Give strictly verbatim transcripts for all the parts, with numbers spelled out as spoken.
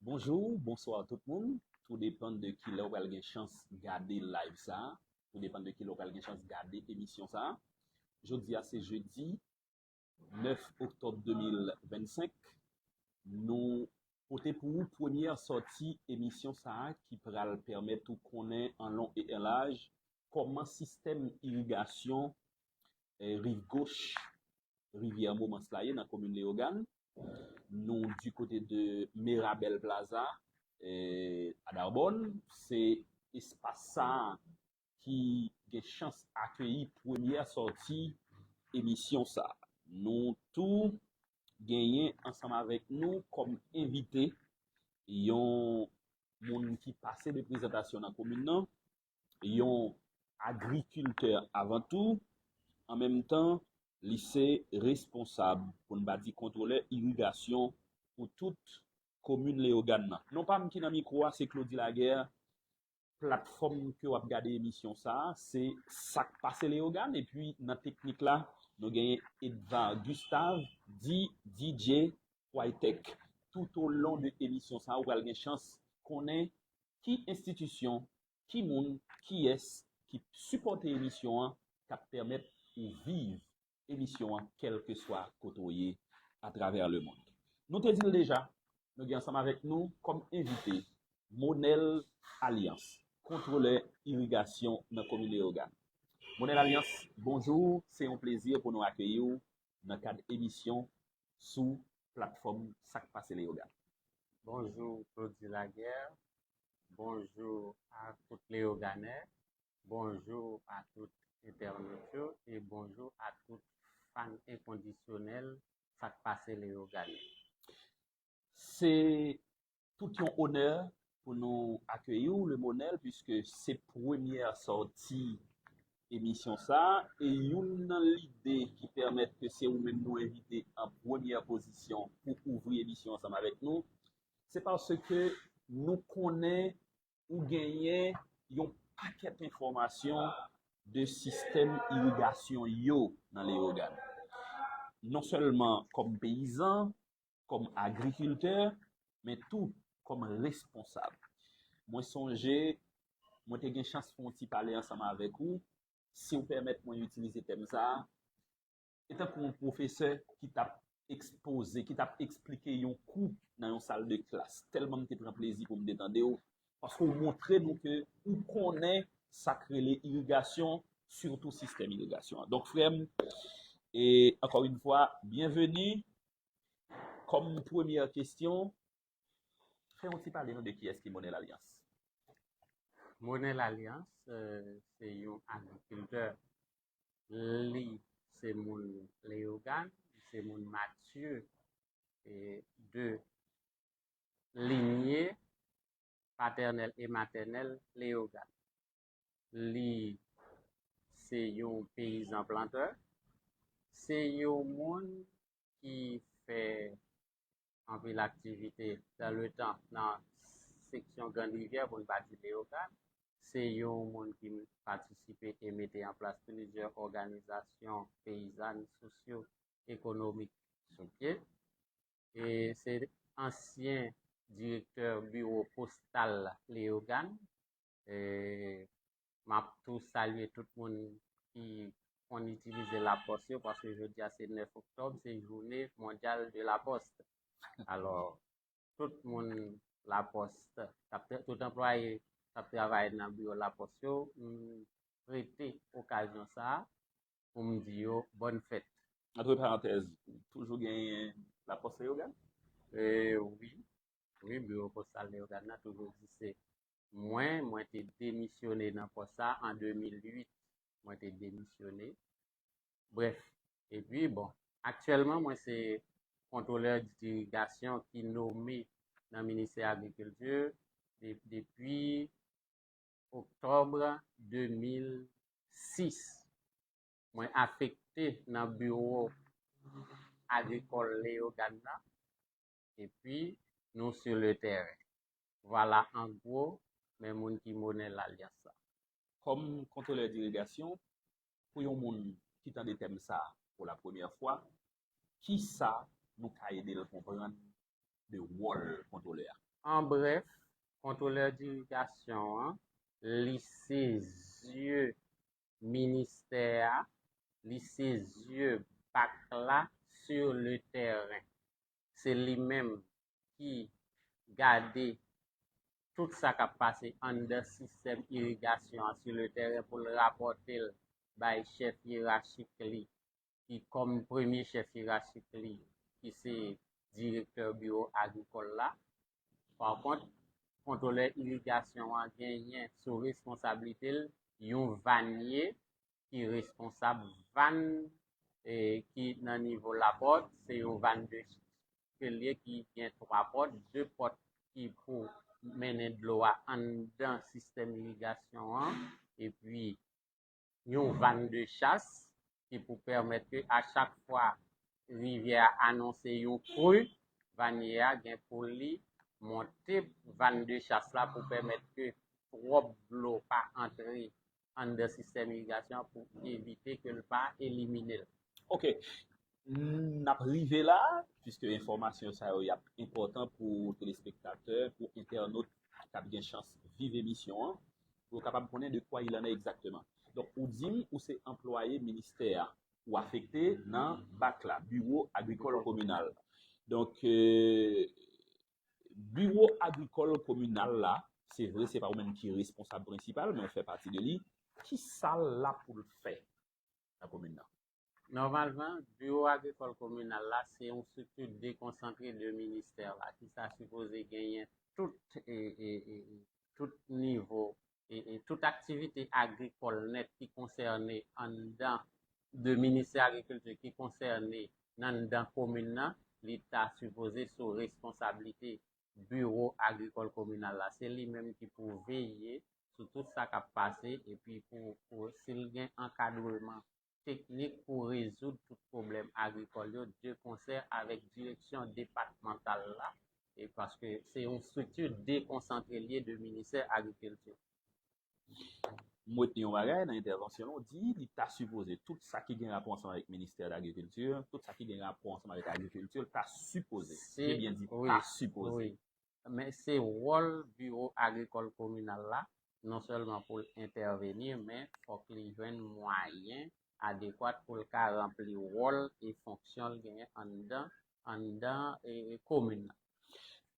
Bonjou, bonswa tout moun. Tou depann de kilè w pral gen chans gade live sa. Tou depann de kilè w pral gen chans gade emisyon sa. Jodi a se jedi nèf oktòb de mil vennsenk. Nou pote pou ou premyè sòti emisyon sa a ki pral pèmèt ou konnen an lon e an laj kòman sistèm irigasyon eh, riv goch rivyè Momans la ye nan komin Leyogàn. Nou du kote de Mirabel Plaza, eh, Adarbòn. Se espas sa a ki gen chans akeyi premyè sòti emisyon sa. Nou tou genyen ansanm avèk nou kòm envite yon moun ki pase de prezantasyon nan komin nan, yon agrikiltè avan tou, an menm tan, li se responsab, pou n pa di kontwolè irigasyon pou tout komin Leyogàn nan. Non pa m ki nan mikwo a, se Claudy Laguerre. Platfòm ke w ap gade emisyon sa a, se Sa k Pase Leyogàn, epi nan teknik la, nou genyen Edva Gustave, di D J Whitech. Tout o lon de emisyon sa a, ou pral gen chans konnen ki enstitisyon, ki moun, kiyès ki sipòte emisyon an, k ap pèmèt ou viv emisyon an, kèlkeswa kote w ye atravè lemonn. Nou te di l deja, nou gen ansanm avèk nou kòm envite Monel Alliance, kontwolè irigasyon nan komin Leyogàn. Monel Alliance, bonjou, se yon plezi pou nou akeyi w nan kad emisyon sou platfòm Sa k Pase Leyogàn. Bonjou Claudy Laguerre, bonjou a tout Leyoganè, bonjou a tout entènot yo e bonjou a tout fan enkondisyonèl Sa k Pase Leyogàn yo. Se tout yon onè pou nou akeyi w, Lemonel, puiske se premyè sòti emisyon sa a, e youn nan lide ki pèmèt ke se ou menm nou envite an premyè pozisyon pou ouvri emisyon ansanm avèk nou, se paske nou konnen ou genyen yon pakèt enfòmasyon de sistèm irigasyon yo nan Leyogàn. Non sèlman kòm peyizan, kòm agrikiltè, men tou kòm responsab. Mwen sonje, mwen te gen chans fè yon ti pale ansanm avèk ou, si w pèmèt mwen itilize tèm sa a, e tankou yon pwofesè ki t ap ekspoze, ki t ap eksplike yon kou nan yon sal de klas. Tèlman m te pran plezi pou m te tande w, paske w montre nou ke ou konnen sa k rele irigasyon, sitou sistèm irigasyon an. Donk, frè m, e ankò yon fwa, byenveni. Kòm premyè kesyon, fè yon ti pale nou de kiyès ki Monel Alliance. Monel Alliance, euh, se yon agrikiltè. Li se moun Leyogàn, li se moun Matye e de linye patènèl e matènèl Leyogàn. Li se yon peyizan plantè, se yon moun ki fè anpil aktivite dan le tan nan seksyon Grann Rivyè, pou n pa di Leyogàn. Se yon moun ki patisipe e mete an plas plizyè òganizasyon peyizàn, sosyo-ekonomik sou pye. E se ansyen direktè biwo postal Leyogàn. E m ap tou salye tout moun ki konn itilize lapòs yo, paske jodi a se nèf oktòb, se jounen mondyal de lapòs. Alò, tout moun lapòs, k ap tra- tout anplwaye k ap travay nan biwo lapòs yo, m rete okazyon sa a pou m di yo bòn fèt. Antre parantèz, toujou genyen lapòs Leyogàn? E, wi, wi, biwo postal Leyogàn nan toujou egziste. Mwen, mwen te demisyone nan pòs sa an de mil uit. Mwen te demisyone. Brèf, epi bon, aktyèlman mwen se kontwolè dirigasyon ki nome nan ministè agrikilti de- depi oktòb de mil sis. Mwen afekte nan biwo agrikòl Leyogàn nan, epi nou sou le tèren. Vwala an gwo, men moun ki Monel Alliance la. Kòm kontwolè dirigasyon, pou yon moun ki tande tèm sa pou la premyè fwa, kisa nou ka ede l konprann de wòl kontwolè a? An brèf, kontwolè dirigasyon an, li se zye ministè a, li se zye bak la sur le terrain. Se li menm ki gade tout sa k ap pase anndan sistèm irigasyon an sur le terrain pou l rapòte l bay chèf yerachik li, ki kòm premye chèf yerachik li, ki se direktè biwo agrikòl la. Pa kont, kontwolè irigasyon an genyen sou responsablite l yon vanye ki responsab vann e ki nan nivo lapòt, se yon vann de ke l ye ki gen twa pòt, de pòt ki pou mennen dlo a anndan sistèm irigasyon an, epi yon vann de chas ki pou pèmèt ke a chak fwa rivyè a anonse yon kri, vanye a gen pou li monte vann de chas la pou pèmèt ke twòp dlo pa antre anndan sistèm irigasyon an pou evite ke l pa elimine l. Ok. N ap rive la, puiske enfòmasyon sa yo y ap enpòtan pou telespektatè, pou entènot k ap gen chans viv emisyon an, pou yo kapab konnen de quoi il en est exactement. Donk, ou di m ou se anplwaye ministè a, ou afekte nan bak la, biwo agrikòl kominal. Donk, euh, biwo agrikòl kominal la, se vre, se pa ou menm ki responsab prensipal, men ou fè pati de li. Ki sa l la pou l fè nan komin nan? Nòmalman, biwo agrikòl kominal la, se yon estrikti dekonsantre de ministè la, ki sa sipoze genyen tout, e, e, e, tout nivo, e, e, tout aktivite agrikòl nèt ki konsène anndan de ministè agrikilti, ki konsène anndan komin nan, li ta sipoze sou responsablite biwo agrikòl kominal la. Se li menm ki pou veye sou tout sa k ap pase, epi pou, pou si l gen ankadreman teknik pou rezoud tout pwoblèm agrikòl yo de konsè avèk direksyon depatmantal la, e paske se yon estrikti dekonsantre l ye de ministè agrikilti. M retni yon bagay nan entèvansyon w, ou di li ta sipoze, tout sa ki gen rapò ansanm avèk ministè dagrikilti, tout sa ki gen rapò ansanm avèk agrikilti, l ta sipoze. Se byen di, ta sipoze. Men se wòl biwo agrikòl kominal la, non sèlman pou l entèveni, men fòk li jwenn mwayen adekwat pou l ka ranpli wòl e fonksyon l genyen anndan, anndan e, e komin nan.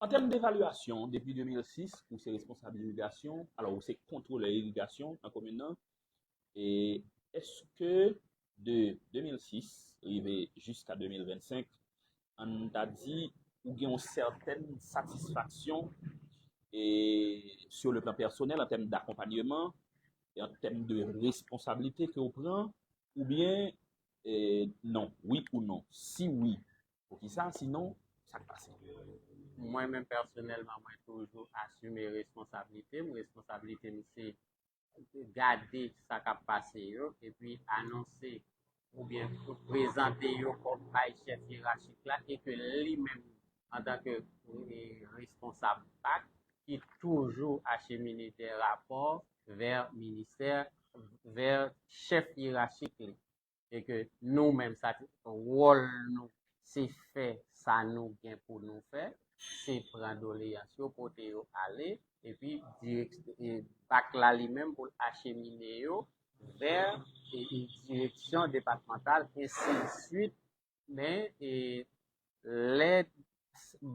An tèm devalyasyon, depi de mil sis, ou se responsab irigasyon, alò ou se kontwolè irigasyon nan komin nan, e èske de de mil sis rive jiska de mil vennsenk, ann ta di, ou gen yon sètèn satisfaksyon e sur le plan pèsonèl, an tèm d'akonpanyeman, e an tèm de responsablite ke w pran, oubyen e, non, wi ou non? Si wi, poukisa? Sinon, sa k pase? Mwen menm pèsonèlman, mwen toujou asime responsablite m. Responsablite m se gade sa k ap pase yo, epi anonse oubyen prezante yo kòm bay chèf yerachik la, e ke li menm, antanke e, responsab bak, ki toujou achemine de rapò vè ministè, vè chèf yerachik li. E ke nou menm, sa wòl nou, se fè sa nou gen pou nou fè, se pran doleyans yo, pote yo ale, epi dirèk, e, bak la li menm pou l achemine yo vè e, e, direksyon depatmantal, ensi de swit. Men e, lè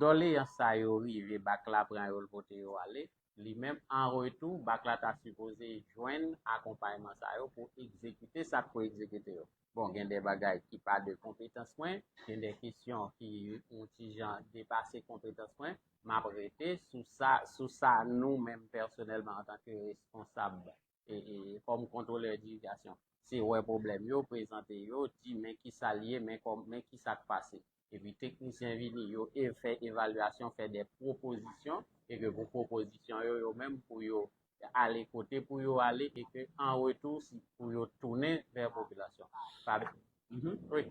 doleyans sa yo rive, bak la pran yo, l pote yo ale, li menm, an retou, bak la ta sipoze jwenn akonpayman sa yo pou egzekite sa k pou egzekite yo. Bon, gen de bagay ki pa de konpetans mwen, gen de kesyon ki yon ti jan depase konpetans mwen, m ap rete sou sa, sou sa nou menm pèsonèlman antanke responsab e, e, kòm kontwolè dirigasyon. Se wè pwoblèm yo, prezante yo, di men ki sa l ye, men kòm, men ki sa k pase. Epi teknisyen vini, yo e fè evalyasyon, fè de pwopozisyon, e ke pou pwopozisyon yo, yo menm pou yo ale kote pou yo ale, e ke an retou, si, pou yo tounen vè popilasyon. Pa, wi.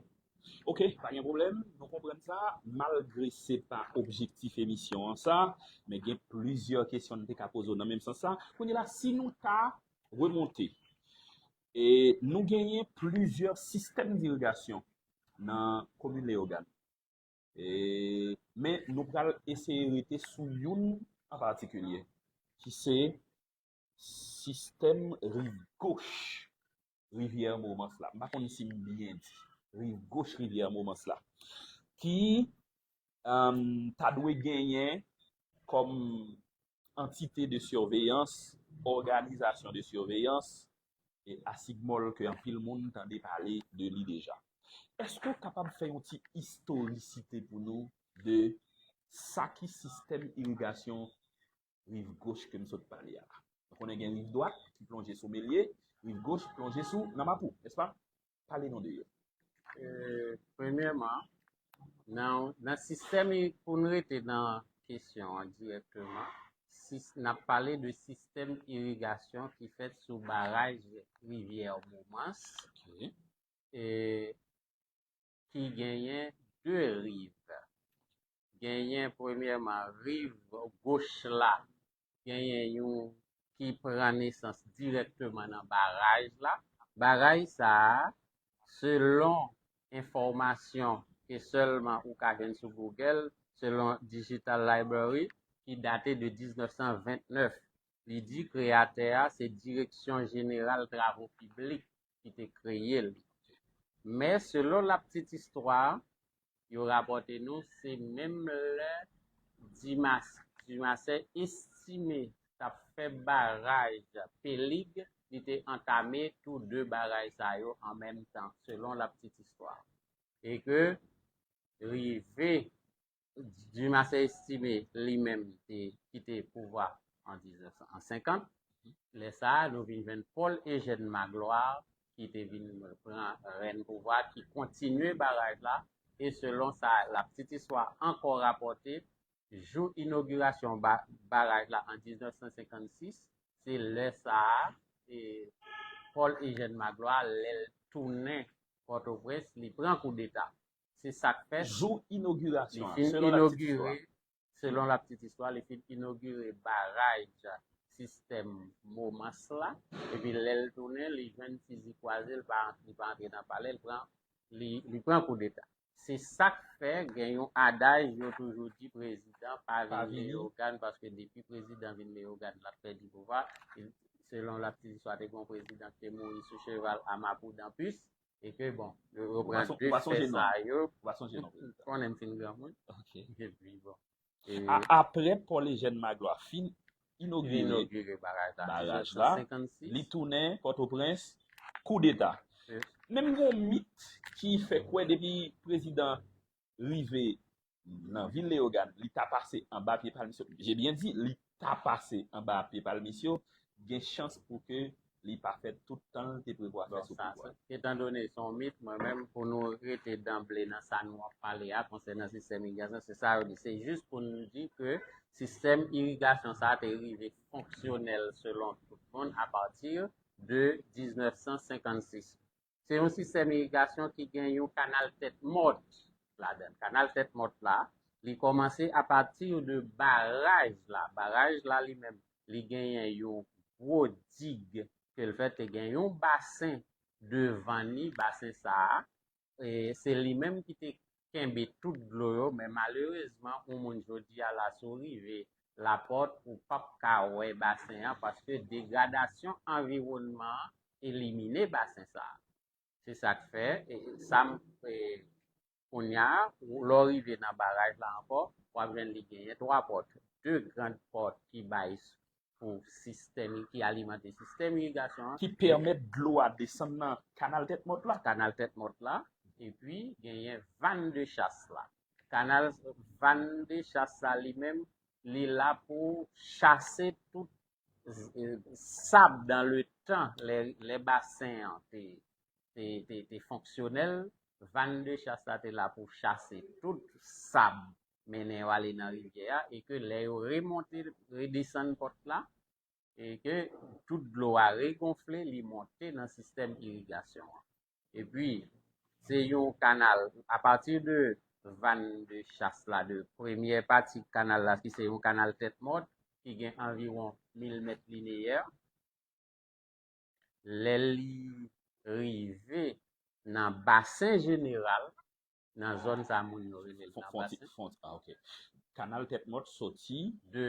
Ok, pa gen pwoblèm, nou konprann sa, malgre se pa objektif emisyon an sa, men gen plizyè kesyon n te ka poze w nan menm sans sa. Kounye la, si nou ta remonte, e nou genyen plizyè sistèm dirigasyon nan komin Leyogàn. E, men nou pral eseye rete sou youn an patikilye, ki se sistèm riv goch rivyè Momans la. M pa konn si m byen di. Riv goch rivyè Momans la. Ki um, ta dwe genyen kòm antite de siveyans, òganizasyon de siveyans, e ASIGMOL ke anpil moun tande pale de li deja. Èske w kapab fè yon ti istorisite pou nou de sa ki sistèm irigasyon riv goch ke m sot pale a? Nou konnen gen riv dwat ki plonje sou Melye, riv goch plonje sou Nanmapou, nèspa? Pale nou de yo. Euh, premyèman, nan, nan sistèm, pou n rete nan kesyon an dirèkteman, si n ap pale de sistèm irigasyon ki fèt sou baraj rivyè Momans, e, ki genyen de riv. Genyen premyèman riv goch la, genyen yon ki pran nesans dirèkteman nan baraj la. Baraj sa a, selon enfòmasyon ke sèlman ou ka jwenn sou Google, selon Digital Library, ki date de diznèf san vennèf, li di kreyatè a se Direksyon Jeneral Travo Piblik ki te kreye l. Men selon laptitistwa, yo rapòte nou se menm lè Dimas, Dimasè Estimé t ap fè baraj Pelig, li te antame tou de baraj sa yo an menm tan, selon laptitistwa. E ke rive Dimasè Estimé li menm te kite pouvwa an diznèf san senkant. Lè sa a, nou vin jwenn Paul Eugène Magloire ki te vin pran rèn pouvwa, ki kontinye baraj la. E selon sa laptitistwa ankò rapòte, jou inogirasyon ba, baraj la an diznèf san senkannsis, se lè sa a, e, Paul Eugène Magloire, lè l tounen Pòtoprens, li pran koudeta. Se sa k fè Jou inogirasyon an, li fin selon laptitistwa. Selon laptitistwa, li fin inogire baraj sistèm Momans la. Epi lè l tounen, li jwenn fizi kwaze, li pa, li pa antre nan palè, li pran, li, li pran koudeta. Se sa k fè gen yon adaj yo toujou di prezidan pa vin Leyogàn, paske depi prezidan vin Leyogàn, l ap pèdi pouvwa. Selon laptitistwa, te gen yon prezidan ki te mouri sou cheval a Mapou Dampus. E ke, bon, yo, yo pran de fè sa yo. Ou pa sonje non, prezidan. Konnen m fin granmoun. Epi, bon. A, apre Paul Eugène Magloire fin inogire baraj la, li tounen Pòtoprens, koudeta. Menm gen yon mit ki fè kwè depi prezidan rive nan vil Leyogàn, li ta pase anba pye palmis yo. Je byen di, li ta pase anba pye palmis yo, gen chans pou ke li pa fè tout tan l te prevwa fè sou pouvwa. Etandone se yon mit, mwen menm, pou nou rete danble nan sa nou ap pale a konsènan sistèm irigasyon, se sa yo di. Se jis pou nou di ke sistèm irigasyon sa a te rive fonksyonèl selon tout moun apati de diznèf san senkannsis. Se yon sistèm irigasyon ki gen yon kanal tèt mòt ladan l. Kanal tèt mòt la, li kòmanse apati de baraj la. Baraj la li menm, li genyen yon gwo dig ke l fè, te gen yon basen devan li, basen sa a, e, se li menm ki te kenbe tout dlo yo, men malerezman, yon moun jodi a la, si w rive Lapòt, ou p ap ka wè basen an, paske degradasyon anviwònman an elimine basen sa a. Se sa k fè, e, sa m, e, kounye a, lè w rive nan baraj la ankò, w ap jwenn li genyen twa pòt. De gran pòt ki bay pou sistèm, ki alimante sistèm irigasyon an. Ki pèmèt dlo a desann nan kanal tèt mòt la. Kanal tèt mòt la. Epi, genyen van de chas la. Kanal, van de chas la li menm, li la pou chase tout, e, sab dan le tan, lè, lè basen an te, te, te, te fonksyonèl, van de chas la te la pou chase tout sab mennen yo ale nan rivyè a, e ke lè yo remonte, redesann pòt la, e ke tout dlo a regonfle, li monte nan sistèm irigasyon an. Epi, se yon kanal, apati de van de chas la, de premyè pati kanal la, ki se yon kanal tèt mòt, ki gen anviwon mil mèt lineyè. Lè li rive nan basen jeneral, Nan zòn sa moun yo rele l nan basen. Fon ti, fon, ah, ok. Kanal Tèt Mòt soti de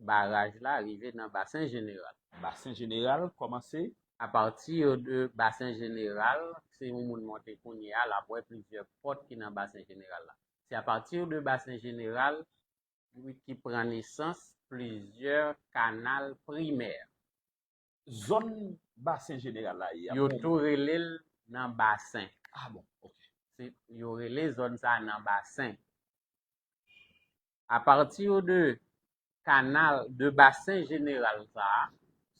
baraj la rive nan basen jeneral. Basen jeneral kòmanse. Apati de basen jeneral, si yon moun monte kounye a, l ap wè plizyè pòt ki nan basen jeneral la. Se apati de basen jeneral ki pran nesans plizyè kanal primè. Zòn basen jeneral la ye a. Yo tou rele l nan basen. Ah bon, ok. Yo rele zòn sa nan basen. Apati de kanal, de basen jeneral sa a,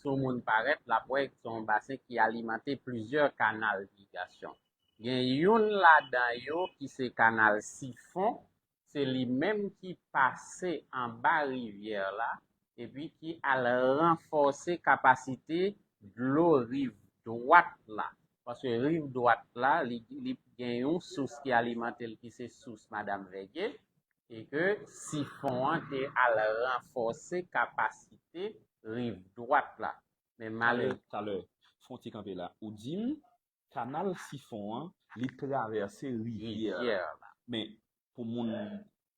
si yon moun parèt, l ap wè se yon basen ki alimante plizyè kanal irigasyon. Gen youn ladan yo ki se kanal Sifon, se li menm ki pase anba rivyè la, epi ki al ranfòse kapasite dlo riv dwat la. Paske riv dwat la, li, li gen yon sous ki alimante l, ki se sous Madanm Vège, e ke Sifon an te al ranfòse kapasite riv dwat la. Men malere. Talè, fon ti kanpe la. Ou di m, kanal Sifon an, li travèse rivyè Rivyè la. Men, pou moun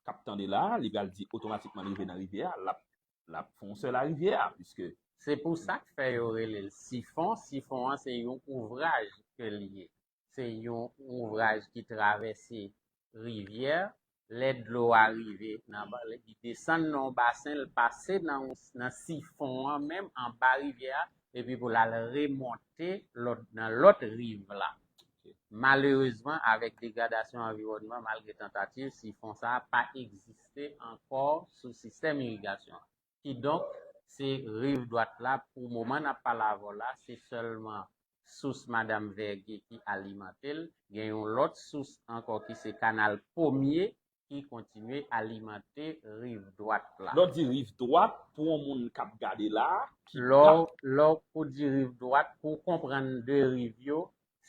k ap tande la, li pral di otomatikman li rive nan rivyè a, l ap, l ap fè yon sèl a rivyè a, piske Se pou sa k fè yo rele l Sifon. Sifon an se yon ouvraj ke l ye. Se yon ouvraj ki travèse rivyè. Lè dlo a rive nan ba-, li desann nan yon basen, l pase nan, nan sifon an menm, anba rivyè a, epi pou l al remonte lòt, nan lòt riv la. Malerezman, avèk degradasyon anviwònman, malgre tantativ, sifon sa a pa egziste ankò sou sistèm irigasyon an. Kidonk, se riv dwat la, pou moman n ap pale avè w la, se sèlman sous Madanm Vège ki alimante l. Gen yon lòt sous ankò ki se kanal Pomye ki kontinye alimante riv dwat la. Lè w di riv dwat, pou yon moun k ap gade la, ki Lè w, lè w pou di riv dwat, pou w konprann de riv yo,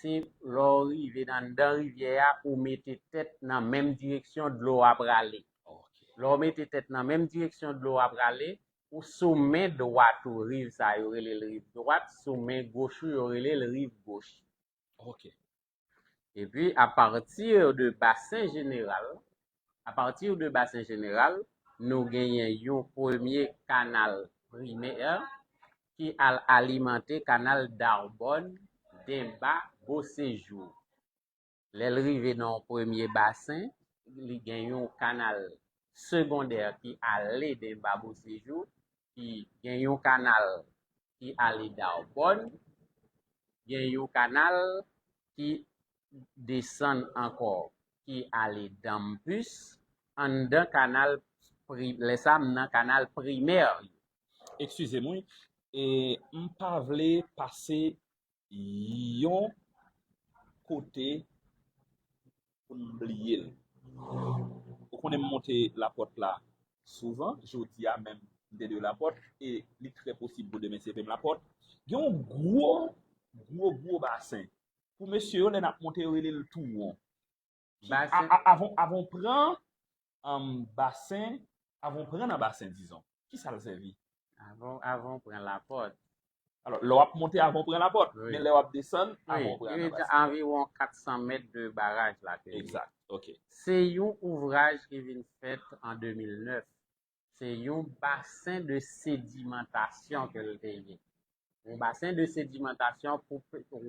se lè w rive nan anndan rivyè a, ou mete tèt nan menm direksyon dlo a prale. Ok. Lè w mete tèt nan menm direksyon dlo a prale, ou sou men dwat ou, riv sa yo rele l riv dwat, sou men goch ou yo rele l riv goch. Ok. Epi, apati de basen jeneral, apati de basen jeneral, nou genyen yon premye kanal primè ki al alimante kanal Darbòn, Denba, Bosejou. Lè l rive nan yon premye basen, li gen yon kanal segondè ki ale Denba, Bosejou, ki gen yon kanal ki ale Darbòn, gen yon kanal ki desann ankò, ki ale Dampus, anndan kanal pri-, lè sa m nan kanal primè. Eskize m, wi. E m pa vle pase yon kote pou n bliye l. Ou konnen m monte lapòt la souvan, jodi a menm m te dwe lapòt, e li trè posib pou demen se menm lapòt. Gen yon gwo, gwo, gwo basen. Pou mesye yo, lè n ap monte, yo rele l Touwon. Ki, a, Basen. A, avan, avan w pran, um, basen, avan w pran nan basen, dizon, ki sa l sèvi? Avan, avan w pran lapòt. Alò, lè w ap monte, avan w pran lapòt, Wi. Men lè w ap desann, Wi, avan w pran li nan di basen. Anviwon kat san mèt de baraj la ke li ye. Egzakt, ok. Se yon ouvraj ki vin fèt an de mil nèf. Se yon basen de sedimantasyon ke l te ye. Yon basen de sedimantasyon pou,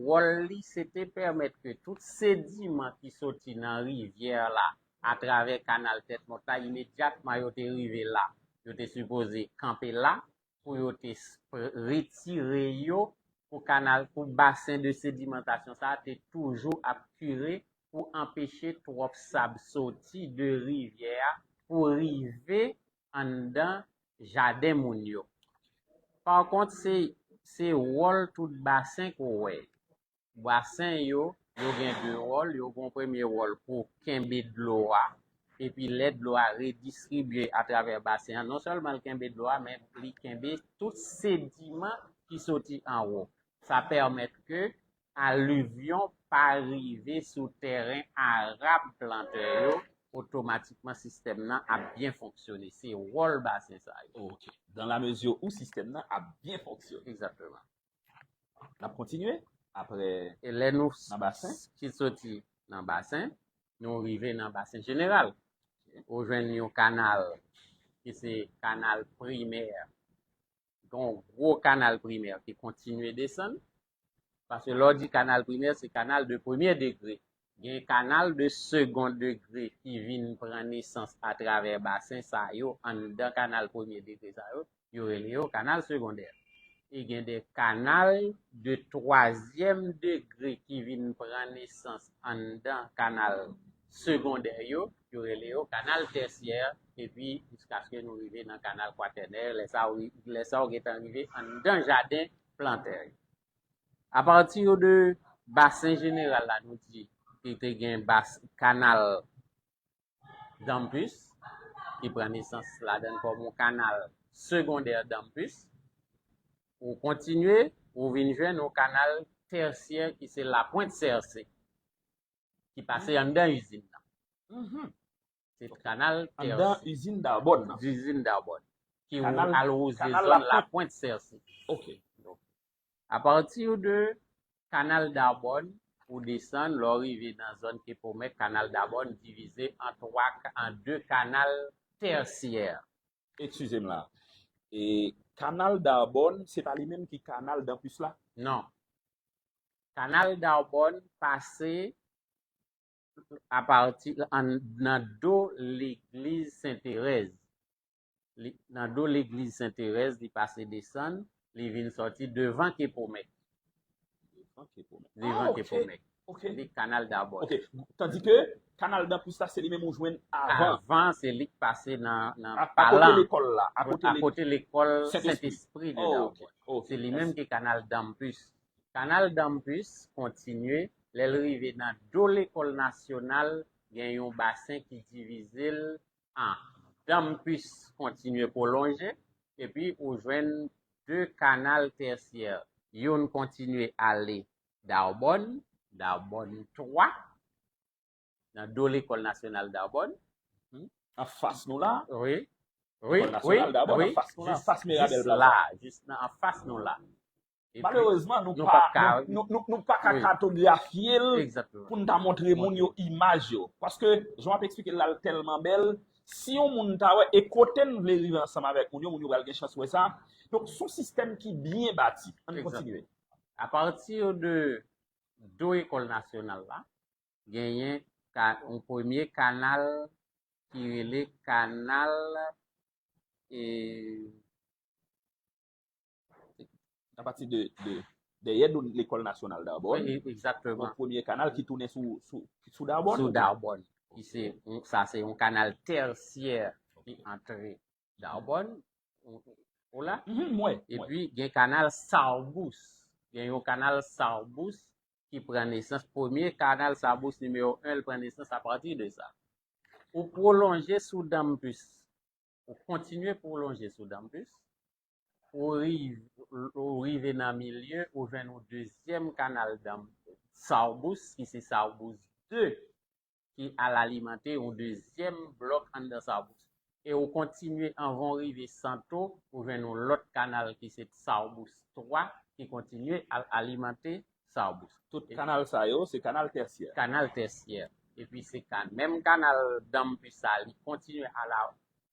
wòl li, se te pèmèt ke tout sediman ki soti nan rivyè la atravè kanal Tèt Mòt la, imedyatman yo te rive la, yo te sipoze kanpe la pou yo te s-, retire yo pou kanal, pou basen de sedimantasyon sa a te toujou ap kire pou anpeche twòp sab soti de rivyè a pou rive anndan jaden moun yo. Pa kont, se, se wòl tout basen ke w wè. Basen yo, yo gen de wòl. Yo gen yon premye wòl pou kenbe dlo a. Epi lè dlo a redistribye atravè basen an, non sèlman l kenbe dlo a, men li kenbe tout sediman ki soti anwo. Sa pèmèt ke alivyon pa rive sou tèren arab plantè yo, otomatikman sistèm nan ap byen fonksyone. Se wòl basen sa yo. Ok. Dans la mesure où sistèm nan ap byen fonksyone. Egzakteman. N ap kontinye apre E lè nou nan basen? Ki soti nan basen, nou rive nan Basen Jeneral. Ou jwenn yon kanal ki se kanal primè, yon gwo kanal primè ki kontinye desann. Paske lè w di kanal primè, se kanal de premye degre. Gen kanal de segon degre ki vin pran nesans atravè basen sa yo anndan kanal premye degre sa yo, yo rele yo kanal segondè. E gen de kanal de twazyèm degre ki vin pran nesans anndan kanal segondè yo, yo rele yo kanal tèsyè, epi jiskaske nou rive nan kanal kwatènè, lè sa ou, lè sa ou gentan rive anndan jaden plantè yo. Apati de Basen Jeneral la, nou di ki te gen bas, kanal Dampus, ki pran nesans ladan l kòm yon kanal segondè Dampus. Ou kontinye, ou vin jwenn yon kanal tèsyè ki se Lapwent Sèse, ki pase anndan izin nan. Se kanal tèsyè. Anndan izin Darbòn nan. Izin Darbòn. Ki kanal, al wouze kanal zòn Lapwent. Lapwent Sèse. Ok. Apati de kanal Darbòn, ou desann, lè w rive nan zòn Kepomèk, kanal Darbòn divize an twa, an de kanal tèsyè. Eskize m la. E kanal Darbòn, se pa li menm ki kanal Dampus la? Non. Kanal Darbòn pase apati an, nan do legliz Sen Terèz. Li, nan do legliz Sen Terèz, li pase desann, li vin sòti devan Kepomèk. Devan Kepomèk. Devan Kepomèk. Ok. Li kanal Darbòn. Ok. Tandike kanal Dampus la, se li menm ou jwenn avan. Avan, se li k pase nan, nan Palan. Akote lekòl la. Akote lekòl Sentespri de Darbòn. Se li menm ki kanal Dampus. Kanal Dampus kontinye, lè l rive nan do lekòl nasyonal, gen yon basen ki divize l an. Dampus kontinye pwolonje, epi ou jwenn de kanal tèsyè. Youn kontinye ale Darbòn, Darbòn twa, nan do lekòl nasyonal Darbòn. Anfas nou la. Wi. Wi, wi, wi. Anfas nou la, anfas Mirabèl Plaza. Jis la, jis nan anfas nou la. Malerezman, nou pa ka, nou, nou, nou pa ka katografye l pou n ta montre moun yo imaj yo. Paske, jan w ap eksplike l la, l tèlman bèl. Si yon moun ta wè, e kote n vle rive ansanm avèk moun yo, moun yo pral gen chans wè sa. Donk, se yon sistèm ki byen bati. Ann kontinye. Apati de do ekòl nasyonal la, genyen ka, yon premye kanal ki rele kanal, e, apati de, de, dèyè do lekòl nasyonal Darbòn, egzakteman, yon premye kanal ki tounen sou, sou, sou Darbòn. Sou Darbòn. Ki se, sa se yon kanal tèsyè ki antre Darbòn, ou, ou la? Epi gen kanal Sarbous. Gen yon kanal Sarbous ki pran nesans. Premye kanal Sarbous nimewo en, l pran nesans apati de sa. Ou pwolonje sou Dampus. Ou kontinye pwolonje sou Dampus. Ou rive, ou rive nan milye, ou jwenn yon dezyèm kanal Dam-, Sarbous, ki se Sarbous de, ki al alimante yon dezyèm blòk anndan Sarbous. E ou kontinye anvan w rive Santo, ou jwenn yon lòt kanal ki se Sarbous twa, ki kontinye al alimante Sarbous. Tout kanal sa yo, se kanal tèsyè. Kanal tèsyè. Epi se ka, menm kanal Dampus sa, li kontinye al a,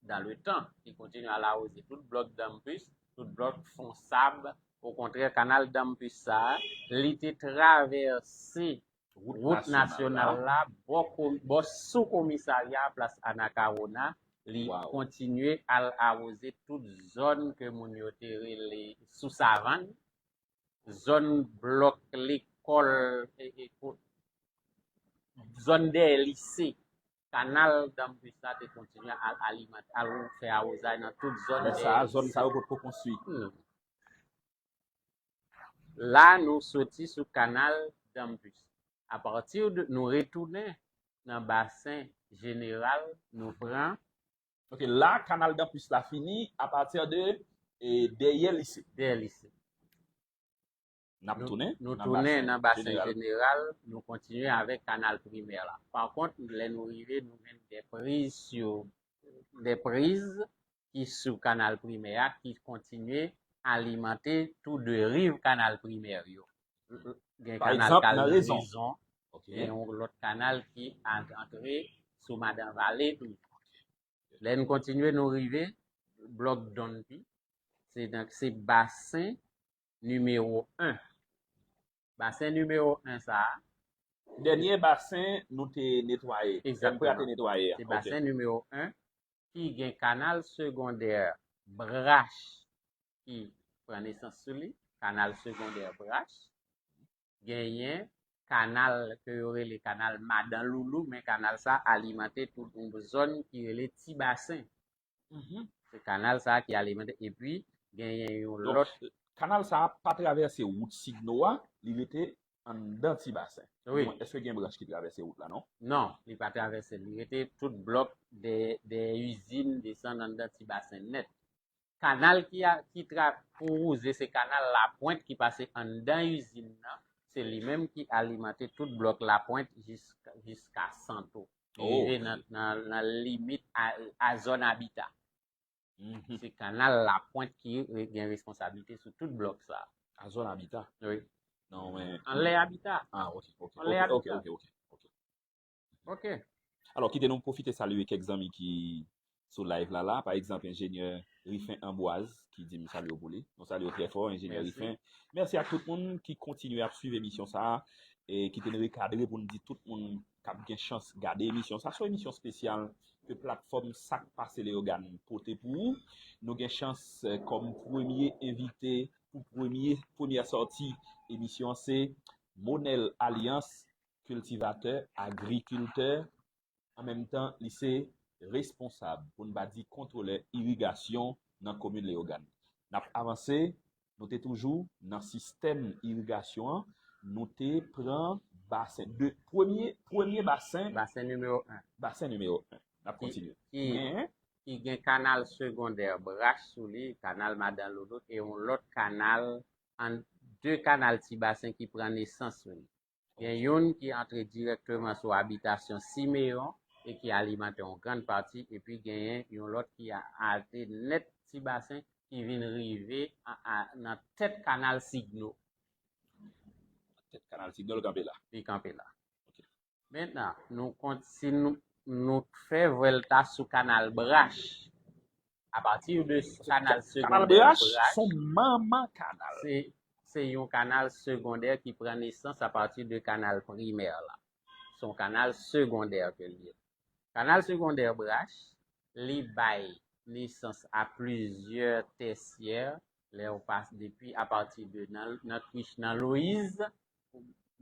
dans le temps, li kontinye al awoze tout blòk Dampus, tout blòk Fonsab. Okontrè, kanal Dampus sa, li te travèse wout nasyonal la, bò ko-, bò sou komisarya Plas Anacaona, li kontinye al awoze tout zòn ke moun yo te rele Sou Savann, zòn blòk lekòl, e, e, ko-, zòn dèyè lise. Kanal Dampus la te kontinye al alimante, al fè awozay nan tout zòn dèyè lise. Men sa, zòn sa yo potko konstwi. Hmm. La, nou soti sou kanal Dampus. Apati de, nou retounen nan Basen Jeneral, nou pran. Ok, la, kanal Dampus la fini apati de, e, dèyè lise. Dèyè lise. N ap tounen, nou tounen nan Basen Jeneral, nou kontinye avèk kanal primè la. Pa kont, lè nou rive, nou jwenn de priz sou, de priz ki sou kanal primè a, ki kontinye alimante tou de riv kanal primè yo. Gen kanal k al nan Rezon. Ok. Gen yon lòt kanal ki an- antre sou Madan Vale tou. Lè n kontinye, nou rive blòk Don P. Se nan, se basen nimewo en. Basen nimewo en sa a, Dènye basen nou te netwaye. Egzakteman. M P A te netwaye. Se basen nimewo en ki gen kanal segondè Brach ki pran nesans sou li, kanal segondè Brach. Genyen kanal ke yo rele kanal Madan Loulou, men kanal sa alimante tout yon zòn ki rele Ti Basen. Se kanal sa ki alimante, epi genyen yon lòt. Kanal sa a pa travèse wout Signo a, li rete anndan Ti Basen. Wi. Èske gen branch ki travèse wout la, non? Non, li pa travèse. Li rete tout blòk de, de izin desann anndan Ti Basen nèt. Kanal ki, a, ki tra, pou wouze, se kanal Lapwent ki pase anndan izin nan. Se li menm ki alimante tout blòk Lapwent jiska, jiska Santo. Li rive nan, nan, nan limit a, a zòn abita. Se kanal Lapwent ki re- gen responsablite sou tout blòk sa. A zòn abita. Wi. Non, men. Anlè abita. Ah, ok, ok. Anlè Ok, ok, abita. Ok, ok, ok. Ok. Alò, kite nou pwofite salye kèk zanmi ki sou live la la. Pa egzanp, enjenyè Rifen Ambwaz ki di m salye w pou li. Nou salye w trè fò, enjenyè Mèsi. Rifen. Mèsi ak tout moun ki kontinye ap swiv emisyon sa a. E kite n rekadre pou n di tout moun k ap gen chans gade emisyon sa. Se yon emisyon espesyal ke platfòm Sak Pase Leyogàn pote pou ou. Nou gen chans eh, kòm premye envite pou premye premyè sòti emisyon an se Monel Alliance, kiltivatè, agrikiltè, an menm tan li se responsab, pou n pa di kontwolè irigasyon nan komin Leyogàn. N ap avanse, nou te toujou nan sistèm irigasyon an, nou te pran basen de premye premye basen Basen nimewo en. Basen nimewo en. N ap kontinye. Ki, ki gen kanal segondè Brach sou li, kanal Madan Loulou, e yon lòt kanal, an de kanal Ti Basen ki pran nesans sou li. Gen youn ki antre dirèkteman sou abitasyon Simeyon e ki alimante yon grann pati, epi genyen yon lòt ki a- ate nèt Ti Basen ki vin rive a- a- nan tèt kanal Signo. Tèt kanal Signo l kanpe la. Li kanpe la. Mentnan, nou kont, si nou, nou fè vwèlta sou kanal Brach, apati de kanal segondè Brach, se yon manman kanal. Se, se yon kanal segondè ki pran nesans apati de kanal primè la. Se yon kanal segondè ke l ye. Kanal segondè Brach, li bay nesans a plizyè tèsyè, lè w pase depi apati de nan, nan krich nan Loyiz,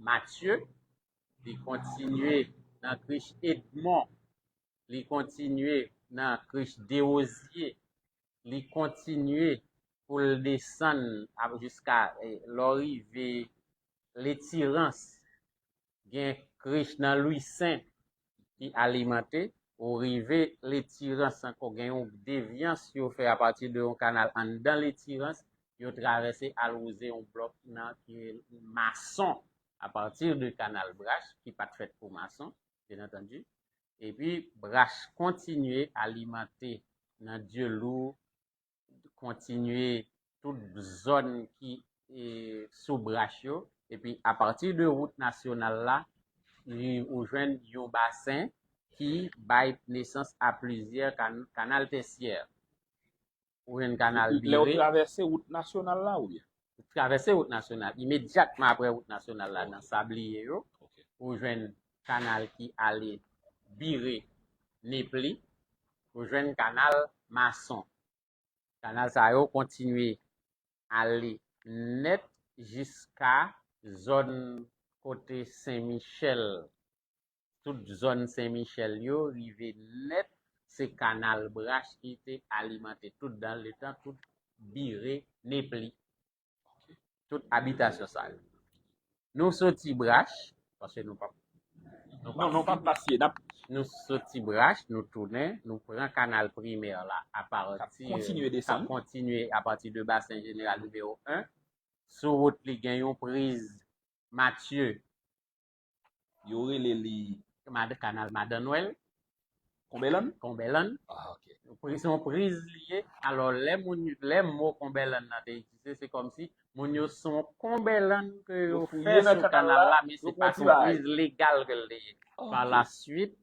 Matye, li kontinye nan krich Edmon, li kontinye nan krich Dewozye, li kontinye pou l desann ap jiska eh, lè w rive Letirans, gen krich nan Lwisen ki alimante, ou rive Letirans ankò, gen yon devyans yo fè apati de yon kanal anndan Letirans, yo travèse al wouze yon blòk nan ki Mason, apati de kanal Brach, ki pa t fèt pou Mason, byen antandi. Epi Brach kontinye alimante nan Dyelou, kontinye tout zòn ki e, sou Brach yo. Epi apati de wout nasyonal la, li, ou jwenn yon basen ki bay nesans a plizyè kan, kanal tèsyè. Ou jwenn kanal Bire. Lè w travèse wout nasyonal la oubyen? Travèse wout nasyonal. Imedyatman apre wout nasyonal la, nan sabliye yo, ou jwenn kanal ki ale Bire, Nepli, ou jwenn kanal Mason. Kanal sa yo kontinye ale nèt jiska zòn kote Sen Michèl. Tout zòn Sen Michèl yo rive nèt, se kanal Brach ki te alimante tout dan letan, tout Bire, Nepli. Tout abitasyon sa yo. Nou soti Brach, paske nou pa Non, non, pa pase. N ap Nou soti Brach, nou tounen, nou pran kanal primè la apati kontinye desann. Kontinye apati de basen jeneral nimewo en. Sou wout li gen yon priz Matye. Yo rele li Mad, kanal Madan Nwèl. Konbèlann? Konbèlann. Ah, ok. Pri- Se yon priz li ye. Alò, lè moun, lè mo Konbèlann nan te egziste, se kòmsi moun yo se yon Konbèlann ke yo fè sou kanal la, men se pa sou priz legal ke l te ye. Pa la swit,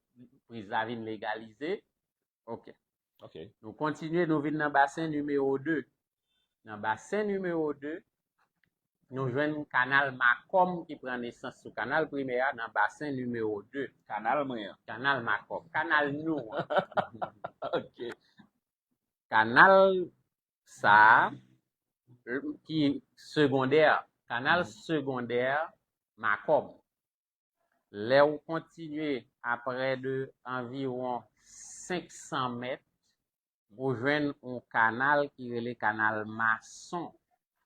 priz la vin legalize. Ok. Ok. Nou kontinye, nou vin nan basen nimewo de. Nan basen nimewo de, nou jwenn kanal Makòm ki pran nesans sou kanal primè a nan basen nimewo de. Kanal mwen an. Kanal Makòm. Kanal nou an. Ok. Kanal sa a, ki segondè, kanal segondè Makòm. Lè w kontinye aprè de anviwon senk san mèt, ou jwenn yon kanal ki rele kanal Mason.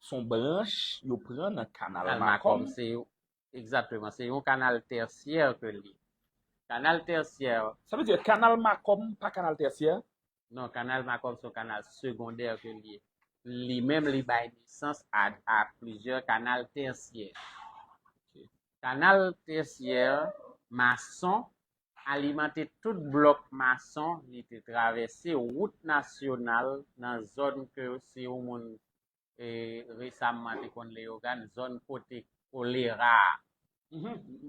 Se yon branch yo pran nan kanal Makòm. Se, egzakteman, se yon kanal tèsyè ke l ye. Kanal tèsyè. Sa vle di kanal Makòm pa kanal tèsyè? Non, kanal Makòm se yon kanal segondè ke l ye. Li menm, li bay nesans a, a plizyè kanal tèsyè. Kanal tèsyè Mason alimante tout blòk Mason, li te travèse wout nasyonal nan zòn ke si yon moun e, resamman te konn Leyogàn, zòn kote kolera,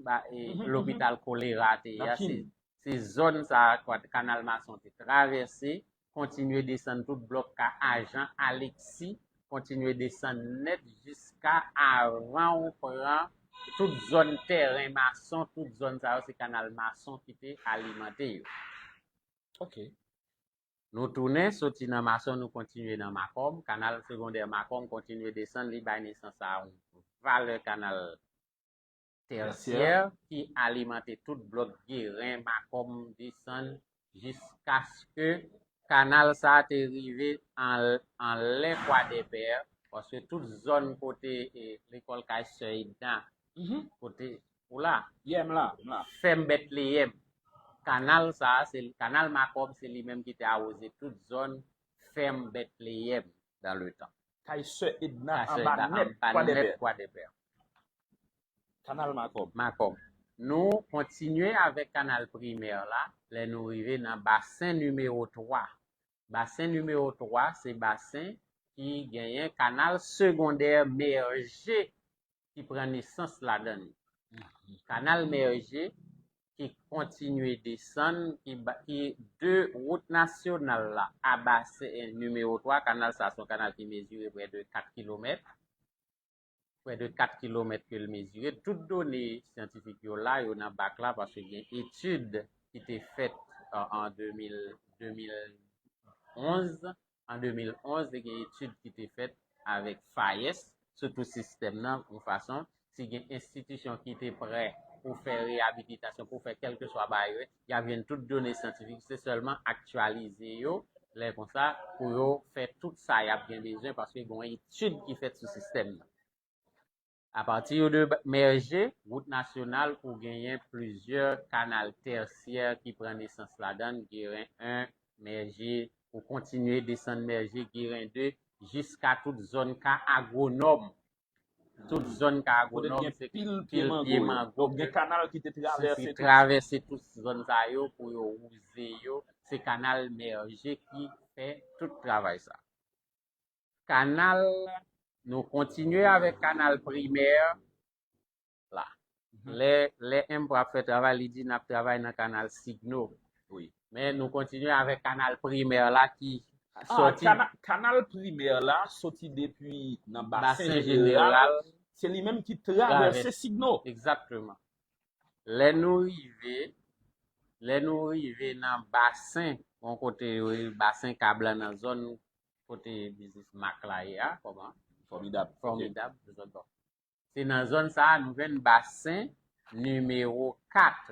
ba, e, lopital kolera te ye a, se, se zòn sa a, kwa, kanal Mason te travèse, kontinye desann tout blòk ka Ajan Alexis, kontinye desann nèt jiska avan ou pran tout zòn tèren Mason, tout zòn sa yo, se kanal Mason ki te alimante yo. Ok. Nou tounen, soti nan Mason, nou kontinye nan Makòm. Kanal segondè Makòm kontinye desann, li bay nesans a yon valè kanal tèsyè ki alimante tout blòk Geren, Makòm, desann, jiskaske kanal sa a te rive an, anlè Kwadèpè, paske tout zòn kote, e, lekòl kay Sè Edna, kote, ou la? Yeah, m la, m la. Fèm Betleyèm. Kanal sa a, se kanal Makòm, se li menm ki te awoze tout zòn fèm Betleyèm dan le tan. Kay Sè Edna anba nèt Kwadèpè. Kanal Makòm. Makòm. Nou kontinye avèk kanal primè la, lè nou rive nan basen nimewo twa. Basen nimewo twa, se basen ki genyen kanal segondè Mèje ki pran nesans ladan li. Kanal Mèje ki kontinye desann, ki, ba- ki de wout nasyonal la a basen nimewo twa, kanal sa se yon kanal ki mezire prè de kat kilomèt. Prè de kat kilomèt ke l mezire. Tout done syantifik yo la, yo nan bak la, paske gen etid ki te fèt, euh, an de mil, de mil onz. An de mil onz, te gen etid ki te fèt avèk FAES sou tout sistèm nan, yon fason, si gen enstitisyon ki te prè pou fè reyabilitasyon, pou fè kèlkeswa bagay yo, y ap jwenn tout done syantifik, se sèlman aktyalize yo, lè konsa, pou yo fè tout sa y ap gen bezwen, paske gen yon etid ki fèt sou sistèm nan. Apati de Mèje, wout nasyonal, ou genyen plizyè kanal tèsyè ki pran nesans ladan l, Geren en, Mèje, ou kontinye desann Mèje, Geren de, jiska tout zòn ka Agwonòm. Tout zòn ka Agwonòm, se pil pye mango. Gen kanal ki te travèse tout zòn sa yo pou yo wouze yo. Se kanal Mèje ki fè tout travay sa. Kanal, nou kontinye avèk kanal primè la. Lè, lè M P R A ap fè travay, li di n ap travay nan kanal Signo. Wi. Men nou kontinye avèk kanal primè la ki soti. Kanal primè la soti depi nan basen jeneral. Se li menm ki travèse Signo. Egzakteman. Lè nou rive, lè nou rive nan basen, yon kote yo rele basen Kablan nan zòn kote biznis Mak la ye a, kòman? Fòmidab. Fòmidab, se nan zòn sa a nou jwenn basen nimewo kat.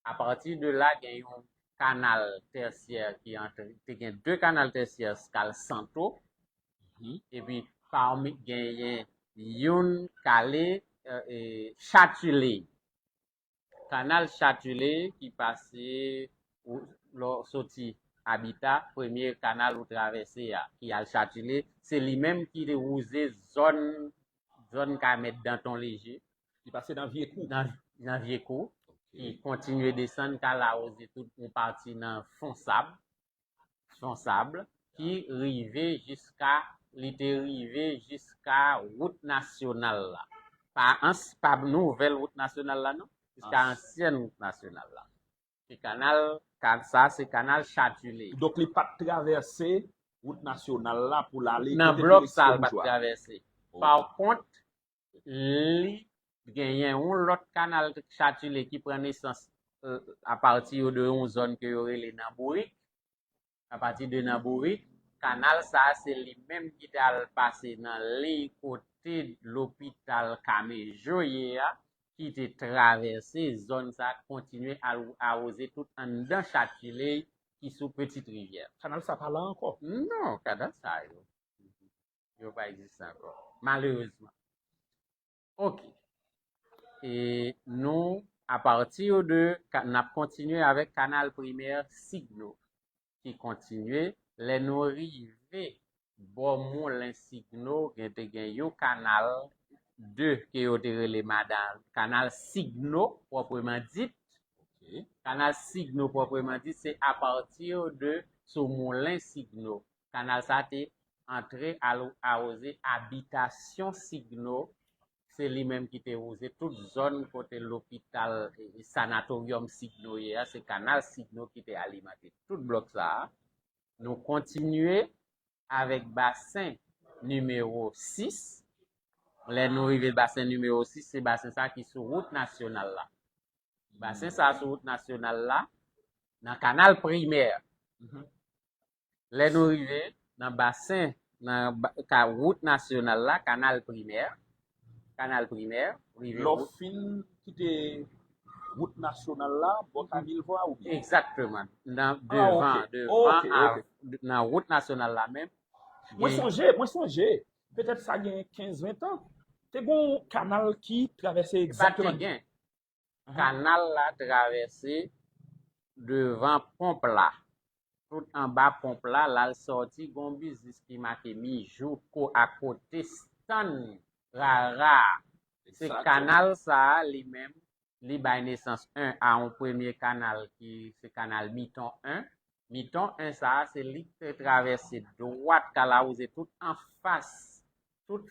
Apati de la, gen yon kanal tèsyè ki antre, te gen de kanal tèsyè k al Santo, epi pami genyen youn k ale, e, e, Chatulet. Kanal Chatulet ki pase, ou, lè w soti Abita, premye kanal ou travèse a, ki al Chatulet, se li menm ki te wouze zòn, zòn ka Mèt Danton Leje. Li pase nan Vye Kou. Nan, nan Vye Kou, ki kontinye desann, k al awoze tout yon pati nan Fonsab. Fonsab, ki rive jiska, li te rive jiska wout nasyonal la. Pa, ans, pa nouvèl wout nasyonal la, non. Jiska ansyèn wout nasyonal la. Se kanal, sa se kanal Chatulet. Donk, li pa t travèse wout nasyonal la pou l ale. Nan blòk sa, l pa t travèse. Pa kont, li genyen yon lòt kanal Chatulet ki pran nesans apati de yon zòn ke yo rele Nan Bourik. Apati de Nan Bourik, kanal sa a se li menm ki t al pase nan liy kote lopital Kamejo ye a, ki te travèse zòn sa a, kontinye al awoze tout anndan Chatulet ki sou Petite Rivière. Kanal sa pa la ankò? Non, kanal sa yo, yo pa egziste ankò, malerezman. Ok. E nou, apati de, n ap kontinye avèk kanal primè Signo, ki kontinye. Lè nou rive bò Moulen Signo, gen te gen yon kanal de ke yo te rele madan, kanal Signo pwòpweman dit. Kanal Signo pwòpweman dit, se apati de sou Moulen Signo. Kanal sa te antre al awoze abitasyon Signo, se li menm ki te wouze tout zòn kote lopital, sanatoryòm Signo ye a, se kanal Signo ki te alimante tout blòk sa a. Nou kontinye avèk basen nimewo sis. Lè nou rive basen nimewo sis, se basen sa ki sou wout nasyonal la. Basen sa sou wout nasyonal la, nan kanal primè. Lè nou rive nan basen, nan wout nasyonal la, kanal primè, kanal primè, rive. Lè w fin kite wout nasyonal la, bò Kamilvwa oubyen? Egzakteman. Nan devan, devan, nan wout nasyonal la menm. Mwen sonje, mwen sonje, petèt sa gen kenz, ven tan, te gen yon kanal ki travèse egzakteman. Kanal la travèse devan ponp la. Tout anba ponp la, l al sòti, gon biznis ki make Mijou ko akote stann Rara. Se kanal sa a li menm, li bay nesans en a yon premye kanal ki se kanal Miton en. Miton en sa a, se li ki te travèse dwat k al awoze tout anfas, tout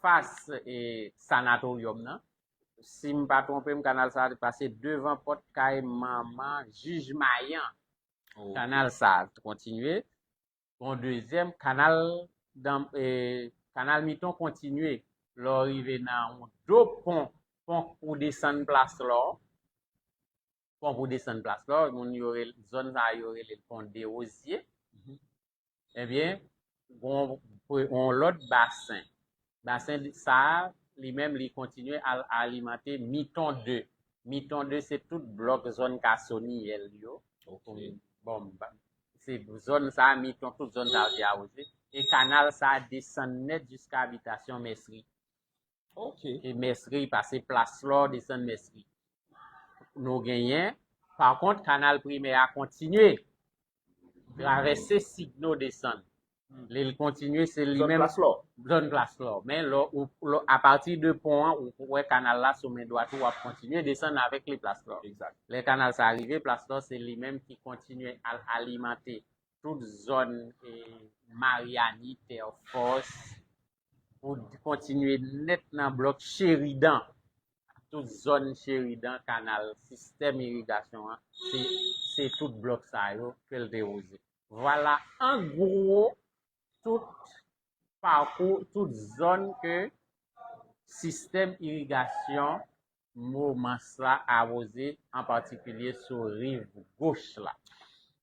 fas e sanatoryòm nan. Si m pa twonpe m, kanal sa a te pase devan pòt kay manman jij Mayan. Kanal sa a kontinye. Gon dezyèm kanal, kanal Miton kontinye. Lè w rive nan yon do pon, pon pou desann Plas Lò. Pon pou desann Plas Lò, moun yo rele, zòn sa a yo rele l pon Dewozye. Ebyen, gon yon lòt basen. Basen sa a, li menm, li kontinye al alimante Miton de. Miton de, se tout blòk zòn Kasoniyèl yo. Bon, se zòn sa a, Miton, tout zòn sa a te awoze. E kanal sa a desann nèt jiska abitasyon Mèsri. E Mèsri, pase Plas Lò, desann Mèsri. Nou genyen, pa kont, kanal primè a kontinye. Travèse Signo desann. Li l kontinye, se li menm. Zòn Plas Lò. Men lè w, apati de pon an, ou wè kanal la sou men dwat ou, w ap kontinye desann avèk li Plas Lò. Lè kanal sa rive Plas Lò, se li menm ki kontinye al alimante tout zòn Maryani, Tèfòs, pou kontinye nèt nan blòk Cheridan. Tout zòn Cheridan, kanal, sistèm irigasyon an, se, se tout blòk sa yo ke l te wouze. Vwala an gwo tout pakou, tout zòn ke sistèm irigasyon moman sa a awoze, an patikilye sou riv goch la.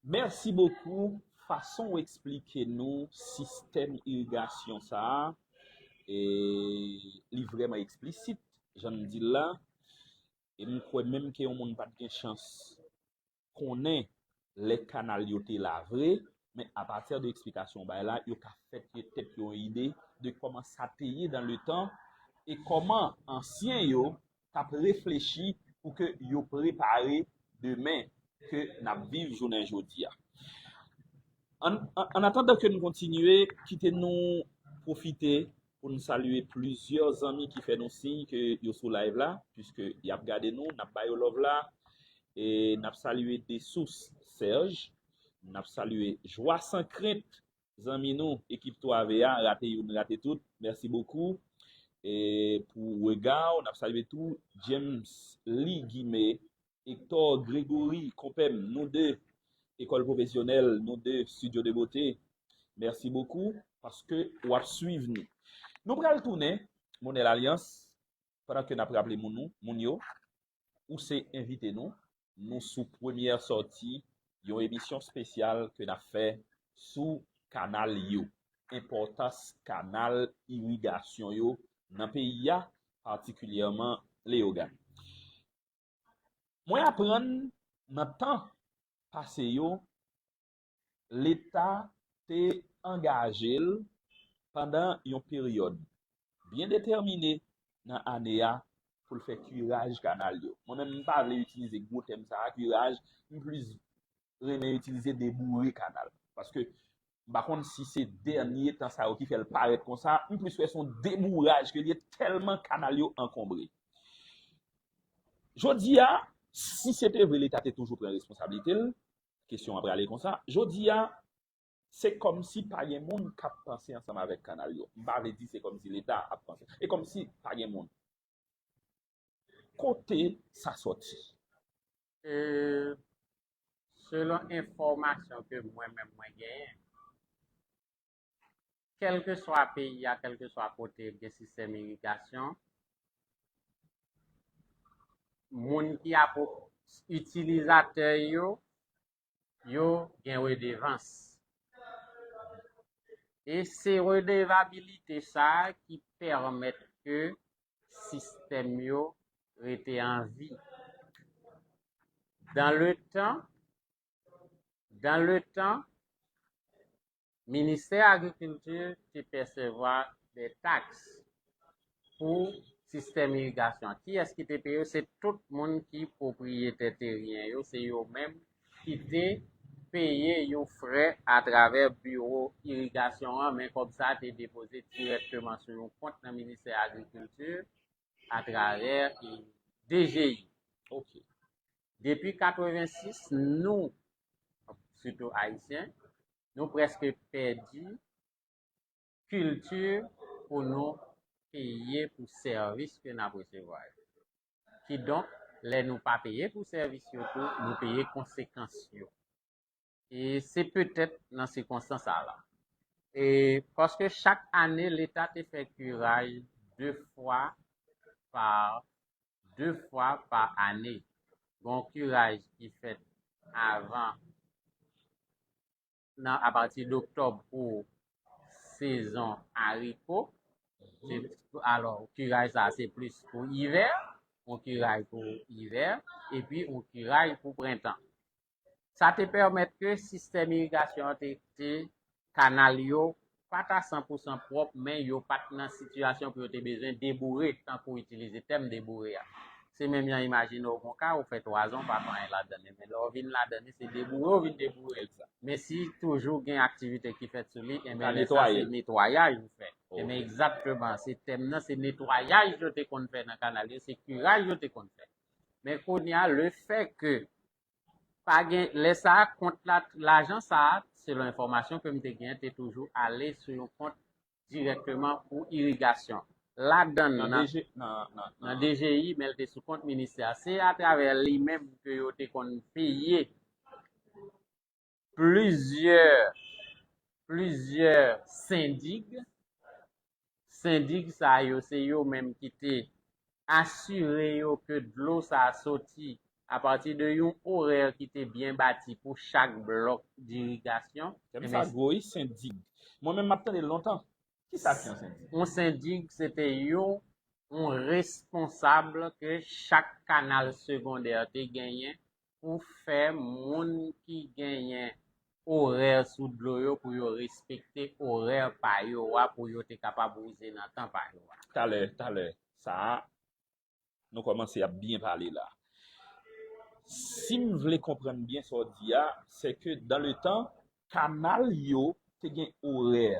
Mèsi bokou. Fason w eksplike nou sistèm irigasyon sa a, e, li vrèman eksplisit, jan m di l la. E m kwè menm ke yon moun pa t gen chans konnen lè kanal yo te la vre, men apati de eksplikasyon w bay la, yo ka fè tèt yo yon ide de kòman sa te ye dan le tan e kòman ansyen yo t ap reflechi pou ke yo prepare demen ke n ap viv jounen jodi a. An, an, an atandan ke n kontinye, kite nou pwofite pou n salye plizyè zanmi ki fè nou siy ke yo sou live la, piske y ap gade nou, n ap ba yo love la, e n ap salye Desous Serge, n ap salye Jwa San Krent, zanmi nou, ekip twa V a, rate youn, rate tout. Mèsi bokou. E pou rega w, n ap salye tou James Lee Guimé, Hector Gregory, konpè m, nou de, Ekòl Pwofesyonèl, nou de, Studio de Beauté. Mèsi bokou, paske w ap swiv nou. Nou pral tounen, Monè Lalyans, pandan ke n ap raple moun nou, moun yo, ou se envite nou, nou sou premyè sòti yon emisyon espesyal ke n ap fè sou kanal yo, enpòtans kanal irigasyon yo nan peyi a, patikilyèman Leyogàn. Mwen aprann nan tan pase yo, Leta te angaje l pandan yon peryòd byen detèmine nan ane a pou l fè kiraj kanal yo. Mwen menm, m pa vle itilize gwo tèm sa a, kiraj, m plis renmen itilize deboure kanal. Paske m pa konn si se dènye tan sa yo ki fè l parèt konsa, m plis wè se yon debouraj ke l ye tèlman kanal yo ankonbre. Jodi a, si se te vre Leta te toujou pran responsablite l, kesyon an prale konsa. Jodi a, se kòmsi pa gen moun k ap panse ansanm avèk kanal yo. M pa vle di se kòmsi Leta ap panse. E kòmsi pa gen moun. Kote sa sòti? E, selon enfòmasyon ke mwen menm mwen genyen, kèlkeswa peyi a, kèlkeswa kote gen sistèm irigasyon, moun ki ap itilizatè yo, yo gen redevans. E se redevabilite sa a ki pèmèt ke sistèm yo rete an vi. Dans le temps, dans le temps, Ministè Agrikilti te pèsevwa de taks pou sistèm irigasyon. Kiyès ki te peye yo? Se tout moun ki pwopriyetè teryen yo, se yo menm ki te peye yon frè atravè biwo irigasyon an, men kòb sa a te depoze dirèkteman sou yon kont nan Ministè Agrikilti atravè D G I. Ok. Depi katrevensis, nou, sitou Ayisyen, nou prèske pèdi kilti pou nou peye pou sèvis ke n ap resevwa yo. Kidonk, lè nou pa peye pou sèvis yo tou, nou peye konsekans yo. E se petèt nan sikonstans sa la. E paske chak ane, Leta te fè kiraj de fwa pa, de fwa pa ane. Gon kiraj ki fèt avan, nan, apati doktòb pou sezon ariko. Se, alò, kiraj sa se plis pou ivè, yon kiraj pou ivè, epi yon kiraj pou prentan. Sa te pèmèt ke sistèm irigasyon an te, te kanal yo pa ta san pou san pwòp, men yo pa t nan sitiyasyon pou yo te bezwen deboure, tankou w itilize tèm deboure a. Se menm jan, imajine w gon kay, ou fè twa zan, ou pa fè anyen ladan li. Men lè w vin ladan li, se deboure w vin deboure. Men si toujou gen aktivite ki fèt sou li, enben lè sa se netwayaj ou fè. Enben egzakteman, se tèm nan, se netwayaj yo te konn fè nan kanal yo, se kiraj yo te konn fè. Men kounye a, lefètke pa gen, lè sa a, kont la, lajan sa a, selon enfòmasyon ke m te gen, te toujou ale sou yon kont dirèkteman pou irigasyon. Ladan l, nan, nan D G I, men l te sou kont ministè a. Se atravè li menm ke yo te konn peye plizyè, plizyè sendig. Sendig sa yo, se yo menm ki te asire yo ke dlo sa a soti apati de yon orè ki te byen bati pou chak blòk dirigasyon. Tèm sa gwo wi, sendig. Mwen menm m ap tande l lontan. Kisa ki yon sendig? Yon sendig, se te yon, yon responsab ke chak kanal segondè te genyen pou fè moun ki genyen orè sou dlo yo pou yo respekte orè pa yo a, pou yo te kapab wouze nan tan pa yo a. Talè, talè, sa a, nou kòmanse ap byen pale la. Si m vle konprann byen sa w di a, se ke dans le temps, kanal yo te gen orè.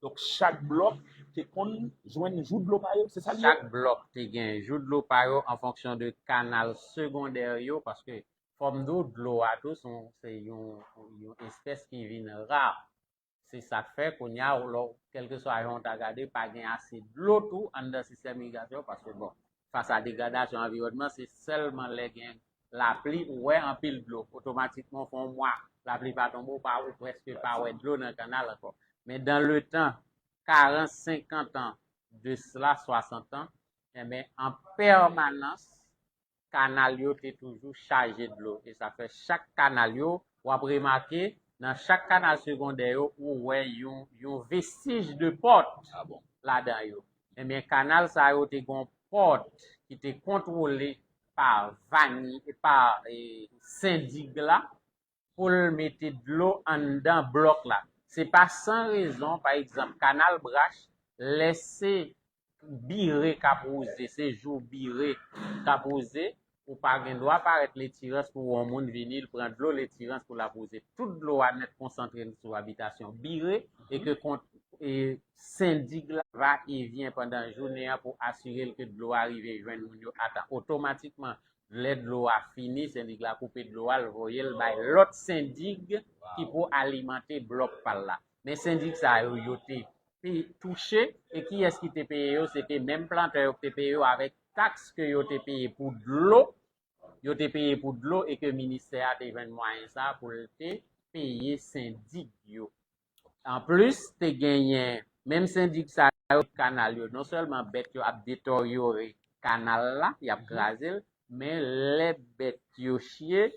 Donk, chak blòk te konn jwenn jou dlo pa yo, se sa l ye? Chak blòk te gen jou dlo pa yo an fonksyon de kanal segondè yo, paske fò m di w dlo a tou, se yon, se yon, yon espès ki vin ra. Se sa k fè kounye a, lè w, kèlkeswa jan w ta gade, pa gen ase dlo tou anndan sistèm irigasyon, paske, bon, fas a degradasyon anviwònman, se sèlman lè gen lapli ou wè anpil dlo. Otomatikman, w fè yon mwa, lapli pa tonbe, ou pa, ou prèske pa wè dlo nan kanal ankò. Men dans le temps, karant, senkant an de cela, swasant an, enben, an pèmanans, kanal yo te toujou chaje dlo. E sa fè chak kanal yo, w ap remake, nan chak kanal segondè yo, ou wè yon, yon vestij de pòt ladan yo. Ebyen, kanal sa yo te gon pòt ki te kontwole pa vani, pa, e, sendig la, pou l mete dlo anndan blòk la. Se pa san rezon, pa egzanp, kanal Brach, lè se bire k ap wouze, se jou bire k ap wouze, ou pa gen dwa parèt Letirans pou wè yon moun vini, l pran dlo Letirans pou l ap wouze. Tout dlo a nèt konsantre sou abitasyon bire, e ke kont, e sendig la va e vyen pandan jounen an pou asire l ke dlo a rive jwenn moun yo a tan. Otomatikman, lè dlo a fini, sendig la koupe dlo a, l voye l bay lòt sendig ki pou alimante blòk pa l la. Men sendig sa yo, yo te pe-, touche, e kiyès ki te peye yo? Se te menm plantè yo ki te peye yo avèk taks ke yo te peye pou dlo, yo te peye pou dlo, e ke ministè a te jwenn mwayen sa pou l te peye sendig yo. Anplis, te genyen menm sendik sa yo, kanal yo, non sèlman bèt yo ap detòryore kanal la, y ap kraze l, men lè bèt yo chye,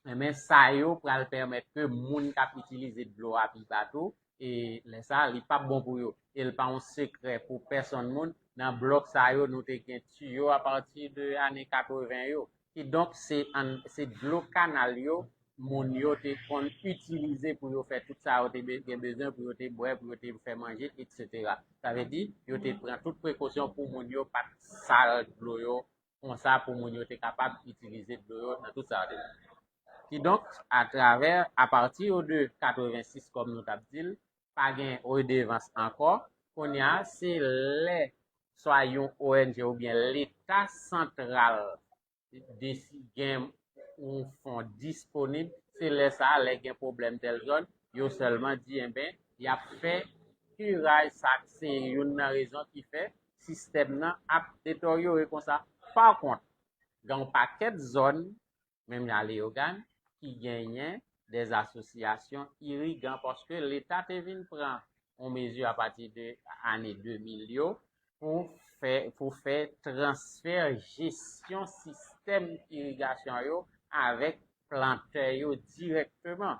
enben, sa yo pral pèmèt ke moun k ap itilize dlo a pi ba tou, e lè sa a, li p ap bon pou yo. E l pa yon sekrè pou pèsonn moun, nan blòk sa yo, nou te gen tiyo apati de ane katreven yo. Kidonk, se an, se dlo kanal yo, moun yo te konn itilize pou yo fè tout sa yo te be-, gen bezwen, pou yo te bwè, pou yo te fè manje, etsetera. Sa vle di, yo te pran tout prekosyon pou moun yo pa t sal dlo yo, konsa pou moun yo te kapab itilize dlo yo nan tout sa yo te fè. Kidonk, atravè, apati de katrevensis, kòm nou t ap di l, pa gen redevans ankò. Kounye a, se lè swa yon O N G oubyen Leta santral desi-, gen yon fon disponib, se lè sa a, lè gen pwoblèm tèl zòn, yo sèlman di, enben, y ap fè kiraj. Sa, se youn nan rezon ki fè sistèm nan ap detòryore konsa. Pa kont, gen yon pakèt zòn, menm jan Leyogàn, ki genyen dè asosyasyon irigan, paske Leta te vin pran yon mezi apati de ane de mil yo pou fè, pou fè transfè jesyon sistèm irigasyon yo avèk plantè yo dirèkteman.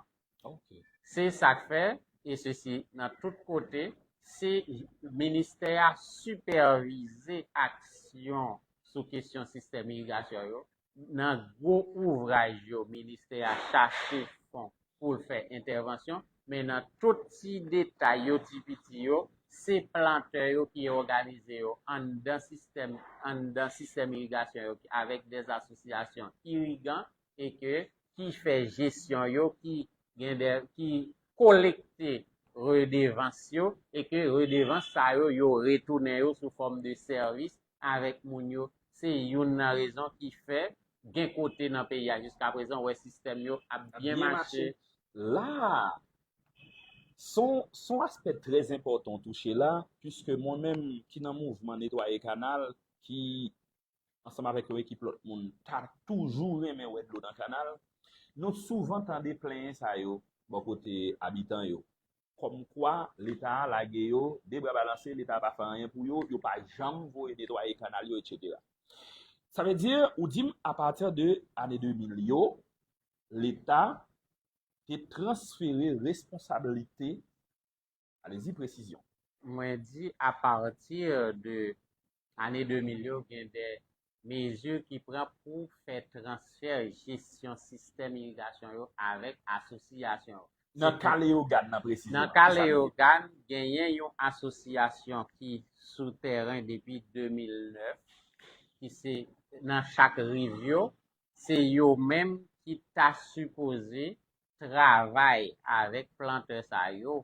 Se sa k fè, e sesi nan tout kote, se ministè a sipèvize aksyon sou kesyon sistèm irigasyon yo, nan gwo ouvraj yo, ministè a chache fon pou l fè entèvansyon, men nan tout ti detay yo, ti piti yo, se plantè yo ki òganize yo anndan sistèm, anndan sistèm irigasyon yo, avèk dè asosyasyon irigan, e ke, ki fè jesyon yo, ki gen dè, ki kolekte redevans yo, e ke redevans sa yo, yo retounen yo sou fòm de sèvis avèk moun yo. Se youn nan rezon ki fè gen kote nan peyi a jiskaprezan, wè sistèm yo ap byen mache. La, se yon, se yon aspè trè enpòtan w touche la, puiske mwen menm ki nan mouvman netwaye kanal, ki ansanm avèk yon ekip lòt moun, ta toujou renmen wè dlo nan kanal, nou souvan tande plenyen sa yo bò kote abitan yo. Kòmkwa Leta a lage yo, de bra balanse, Leta a pa fè anyen pou yo, yo pa janm voye netwaye kanal yo, etsetera. Sa vle di, ou di m, apati de ane de mil yo, Leta te transfere responsablite, alezi, presizyon. Mwen di, apati de ane de mil yo, gen dè mezi ki pran pou fè transfè jesyon sistèm irigasyon yo avèk asosyasyon yo. Nan ka Leyogàn nan presizman. Nan ka Leyogàn, genyen yon asosyasyon ki sou tèren depi de mil nèf, ki se nan chak riv yo, se yo menm ki ta sipoze travay avèk plantè sa yo,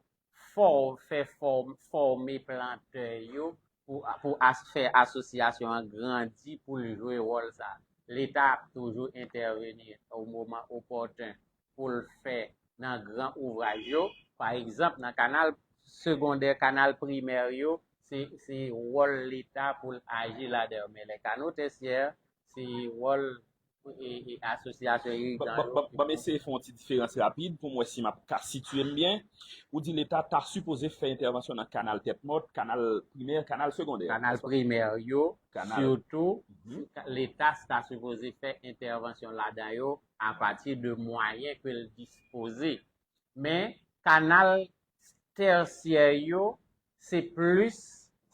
fò-, fè fò-, fòme plantè yo pou, pou as-, fè asosyasyon an grandi pou l jwe wòl sa. Leta ap toujou entèveni o moman opòten pou l fè nan gran ouvraj yo, Pa egzanp, nan kanal segondè, kanal primè yo, se, se wòl Leta pou l aji ladan yo. Men lè kanal tèsyè, se wòl e, e, asosyasyon irigan yo. Ban m eseye fè yon ti diferans rapid pou m wè si m ap ka sitiye m byen. Ou di Leta ta sipoze fè entèvansyon nan kanal Tèt Mòt, kanal primè, kanal segondè. Kanal primè yo, sitou, Leta ta sipoze fè entèvansyon ladan yo apati de mwayen ke l dispoze. Men kanal tèsyè yo, se plis,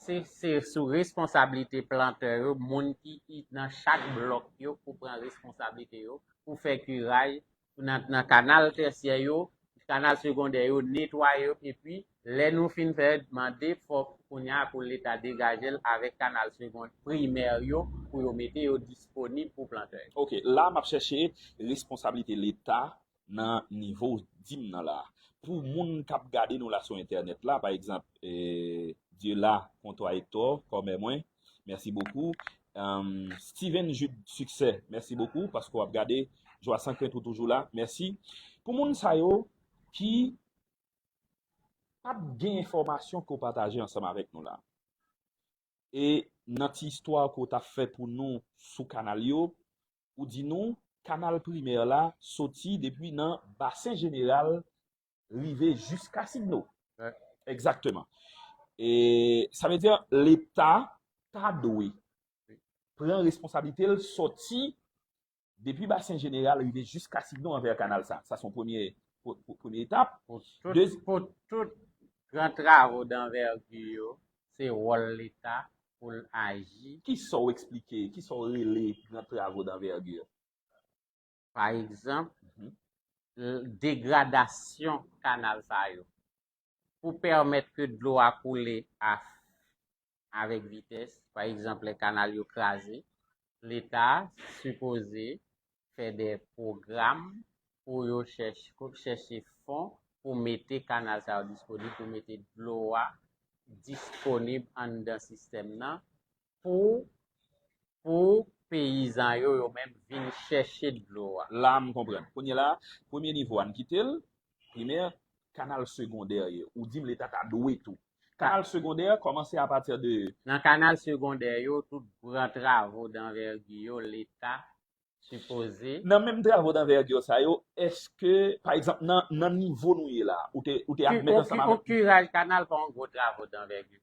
se, se sou responsablite plantè yo, moun ki nan chak blòk yo pou pran responsablite yo, pou fè kiraj nan, nan kanal tèsyè yo, kanal segondè yo, netwaye yo, epi lè nou fin fè, mande fòk kounye a pou Leta degaje l avèk kanal segondè primè yo pou yo mete yo disponib pou plantè yo. Ok, la m ap chèche responsablite Leta nan nivo w di m nan la. Pou moun k ap gade nou la sou entènèt la, pa egzanp, eh, Dieu là, Kontoa Hector, kòmè mwen, mèsi bokou. Um, Steven Jude Succès, mèsi bokou paske w ap gade. Jwa San Krent ou toujou la, mèsi. Pou moun sa yo ki p ap gen enfòmasyon ke w pataje ansanm avèk nou la. E nan ti istwa ke w t ap fè pou nou sou kanal yo, ou di nou kanal primè la soti depi nan Basen Jeneral rive jiska Signo. Egzakteman. E sa vle di Leta ta dwe pran responsablite l soti depi Basen Jeneral rive jiska Signo anvè kanal sa. Sa se yon premye, premye etap. Pou tout, pou tout gran travo danvègi yo, se wòl Leta pou l aji. Kisa w eksplike, kisa w rele gran travo danvègi? Pa egzanp, degradasyon kanal sa yo pou pèmèt ke dlo a koule a, avèk vitès. Pa egzanp, lè kanal yo kraze, Leta sipoze fè de pwogram pou yo chèche, chèche fon pou mete kanal sa yo disponib, pou mete dlo a disponib anndan sistèm nan pou, pou peyizan yo, yo menm vin chèche dlo a. La m konprann. Kounye la, premye nivo a n kite l, primè, kanal segondè yo. Ou di m Leta ta dwe tou. Kanal segondè kòmanse apati de. Nan kanal segondè yo, tout gran travo danvègi yo, Leta sipoze. Nan menm travo danvègi sa yo, èske, pa egzanp, nan, nan nivo nou ye la, ou te, ou te admèt ansanm avèk. Yon kiraj kanal pa yon gwo travo danvègi.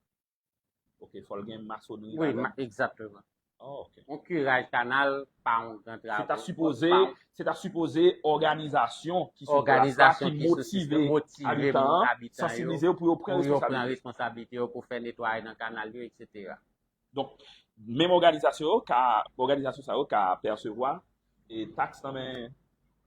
Ok, fò l gen masonri ladan. Wi, egzakteman. Oh, ok. Yon kiraj kanal pa yon gran travo. Se ta sipoze, se ta sipoze òganizasyon ki sou plas la ki motive abitan an, sansibilize yo pou yo pran responsablite yo pou fè netwayaj nan kanal yo, etsetera. Donk, menm òganizasyon yo ka, òganizasyon sa yo ka pèsevwa e taks nan men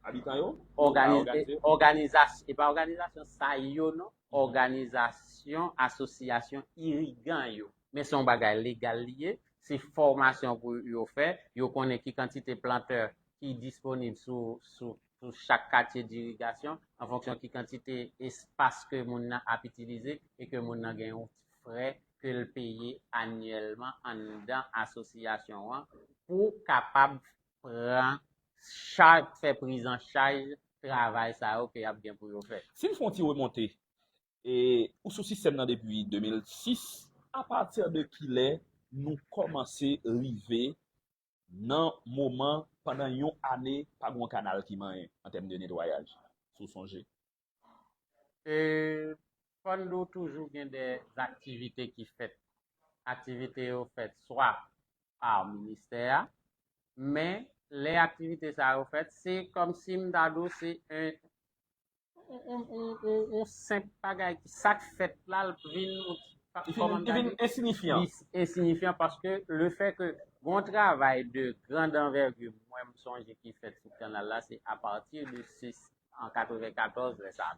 abitan yo? Òganizasyon, e pa òganizasyon sa yo non, òganizasyon, asosyasyon irigan yo. Men se yon bagay legal li ye, se fòmasyon pou yo fè, yo konnen ki kantite plantè ki disponib sou, sou, sou chak katye dirigasyon, an fonksyon ki kantite espas ke moun nan ap itilize e ke moun nan gen yon frè ke l peye anyèlman anndan asosyasyon an pou kapab pran chaj, fè prizanchaj travay sa yo ke y ap gen pou yo fè. Si n fè yon ti remonte, e, ou sou sistèm nan depi de mil sis, apati de kilè nou kòmanse rive nan moman pandan yon ane pa gen yon kanal ki manyen an tèm de netwayaj, si w sonje? E, fò n di w toujou gen de aktivite ki fèt. Aktivite yo fèt swa pa ministè a, men lè aktivite sa yo fèt, se kòmsi m ta di w se yon, yon, yon, yon, yon senp bagay ki sa k fèt la, l vin yon ti pa- Li vin, kòman m li ta vin di? Ensinyifyan. Li ensinyifyan paske le fè ke gon travay de grande envergure, mwen m sonje ki fèt sou kanal la, se apati de se an katrevenkatòz, lè sa,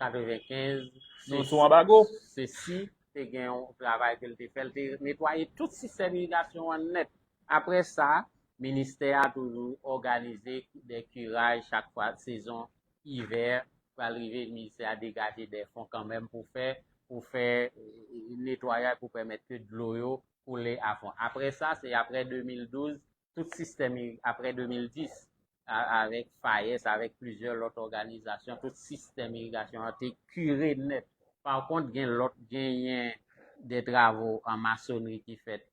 katrevenkenz, nou sou anbago. Sesi te gen yon travay ke l te fè, l te netwaye tout sistèm irigasyon an nèt. Apre sa, ministè a toujou òganize de kiraj chak fwa sezon ivè pral rive, ministè a degaje de fon kanmenm pou fè, pou fè, e, e, netwayaj pou pèmèt ke dlo yo koule a fon. Apre sa, se apre de mil douz, tout sistèm iri-, apre de mil dis, a- avèk FAES, avèk plizyè lòt òganizasyon, tout sistèm irigasyon an te kire nèt. Pa kont, gen lòt, genyen de travo an masonri ki fèt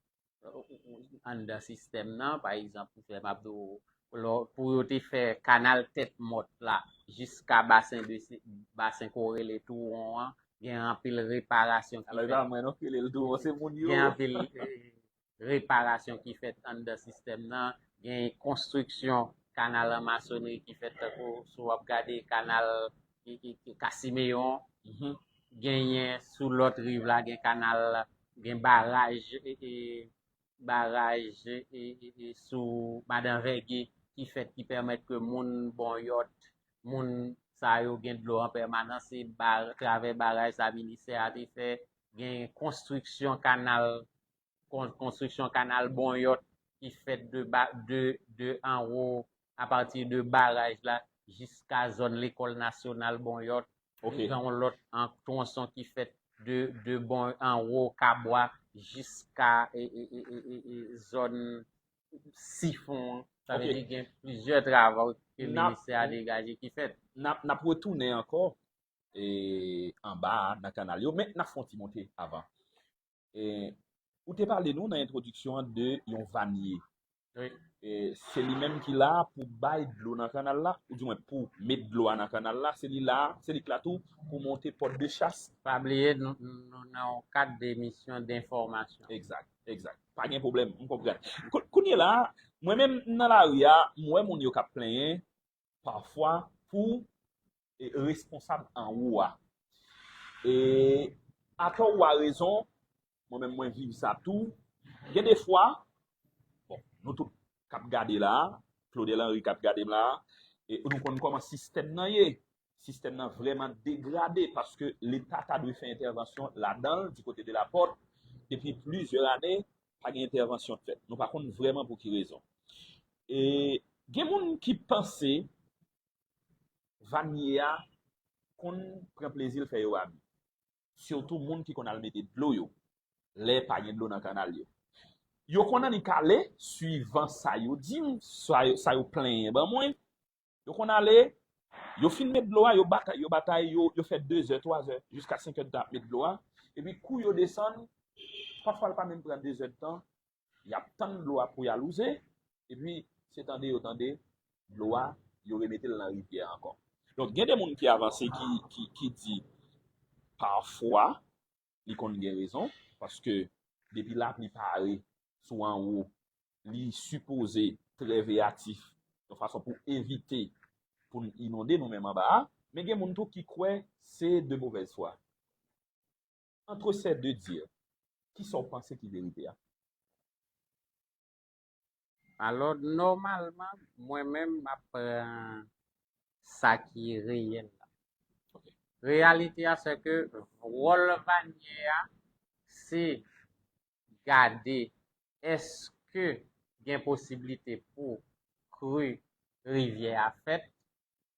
anndan sistèm nan, pa egzanp, pou fè m ap di w, lò- pou yo te fè kanal Tèt Mòt la, jiska basen de, basen Korele Touwon an, gen anpil reparasyon ki fèt. Alò, e pa mwen non ki rele l Touwon, se moun yo. Gen anpil eh, reparasyon ki fèt anndan sistèm nan, gen konstriksyon kanal an masonri ki fèt, tankou si w ap gade kanal ki, ki, ki Kasimeyon, genyen sou lòt riv la, gen kanal, gen baraj, e, e, baraj e, e, e, sou Madan Vège ki fèt, ki pèmèt ke moun Bonyòt, moun sa yo gen dlo an pèmanans, se ba, travè baraj sa ministè a te fè, gen konstriksyon kanal, kon- konstriksyon kanal Bonyòt ki fèt de, ba, de, de anwo, apati de baraj la, jiska zòn lekòl nasyonal Bonyòt. Ok. Gen yon lòt an twonson ki fèt de, de bon anwo Kabwa jiska e, e, e, e, e, e zòn Sifon an. Sa vle Ok. di gen plizyè travo ke N ap- ministè a degaje ki fèt. N ap, n ap retounen ankò e, anba a, nan kanal yo, men n ap fè yon ti monte avan. E, ou te pale nou nan entwodiksyon an de yon vanye. Wi. E, se li menm ki la pou bay dlo nan kanal la, oudimwen pou met dlo a nan kanal la, se li la, se li k la tou pou monte pòt de chas. Pa bliye, nou, nou, nou nan yon kad de misyon denfòmasyon. Egzak, egzak. Pa gen pwoblèm, m konprann. Kou- Kounye la, mwen menm nan lari a, m wè moun yo k ap plenyen, pafwa, pou e, responsab anwo a. E atò ou a rezon, mwen menm mwen viv sa tou. Gen de fwa, bon, nou tout k ap gade la, Claudel Henry k ap gade m la, e nou konn kòman sistèm nan ye. Sistèm nan vrèman degrade paske Leta ta dwe fè entèvansyon ladan l, di kote de Lapòt, depi plizyè ane, pa gen entèvansyon k fèt. Nou pa konn vrèman pou ki rezon. E gen moun ki panse vanye a konn pran plezi l fè yo abi. Sitou moun ki konn al mete dlo yo, lè pa gen dlo nan kanal yo. Yo konn annik ale, swivan sa yo di m, sa yo, sa yo plenyen ban mwen. Yo konn ale, yo fin met dlo a, yo batay, yo batay, yo, yo fè dezè, twazè, jiska senkè de tan ap met dlo a. Epi kou yo desann, pafwa l pa menm pran dezè de tan, y ap tann dlo a pou y al wouze, epi se tande yo tande dlo a, yo remete l nan rivyè a ankò. Donk, gen de moun ki avanse ki, ki, ki di, pafwa, li konn gen rezon, paske depi lapli pare sou anwo, li sipoze trè veyatif, yon fason pou evite pou n inonde nou menm anba a, men gen moun tou ki kwè se de movèz fwa. Entre ces deux dires, kisa w panse ki verite a? Alò, nòmalman, mwen menm, m ap pran sa ki reyèl la. Ok. Reyalite a, se ke wòl vanye a, se gade èske gen posiblite pou kri rivyè a fèt,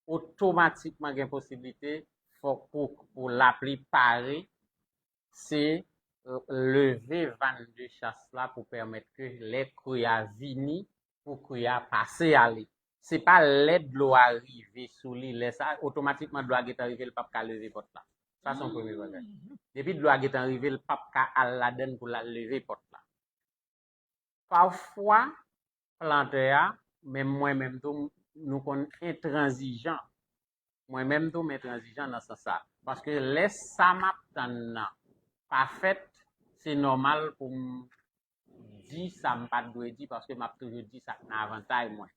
otomatikman gen posiblite, fòk pou, pou lapli pare, se, euh, leve vàn de chas la pou pèmèt ke lè kri a vini, pou kri a pase ale. Se pa lè dlo a rive sou li, lè sa, otomatikman dlo a gentan rive, l p ap ka leve pòt la. Sa se yon premye bagay. Depi dlo a gentan rive, l p ap ka al ladann pou l al leve pòt la. Pafwa, plantè a, menm mwen menm tou, nou konn entranzijan. Mwen menm tou, m entranzijan nan sans sa. Paske lè sa m ap tann nan pa fèt, se nòmal pou m di sa m pa t dwe di, paske m ap toujou di sa k nan avantay mwen.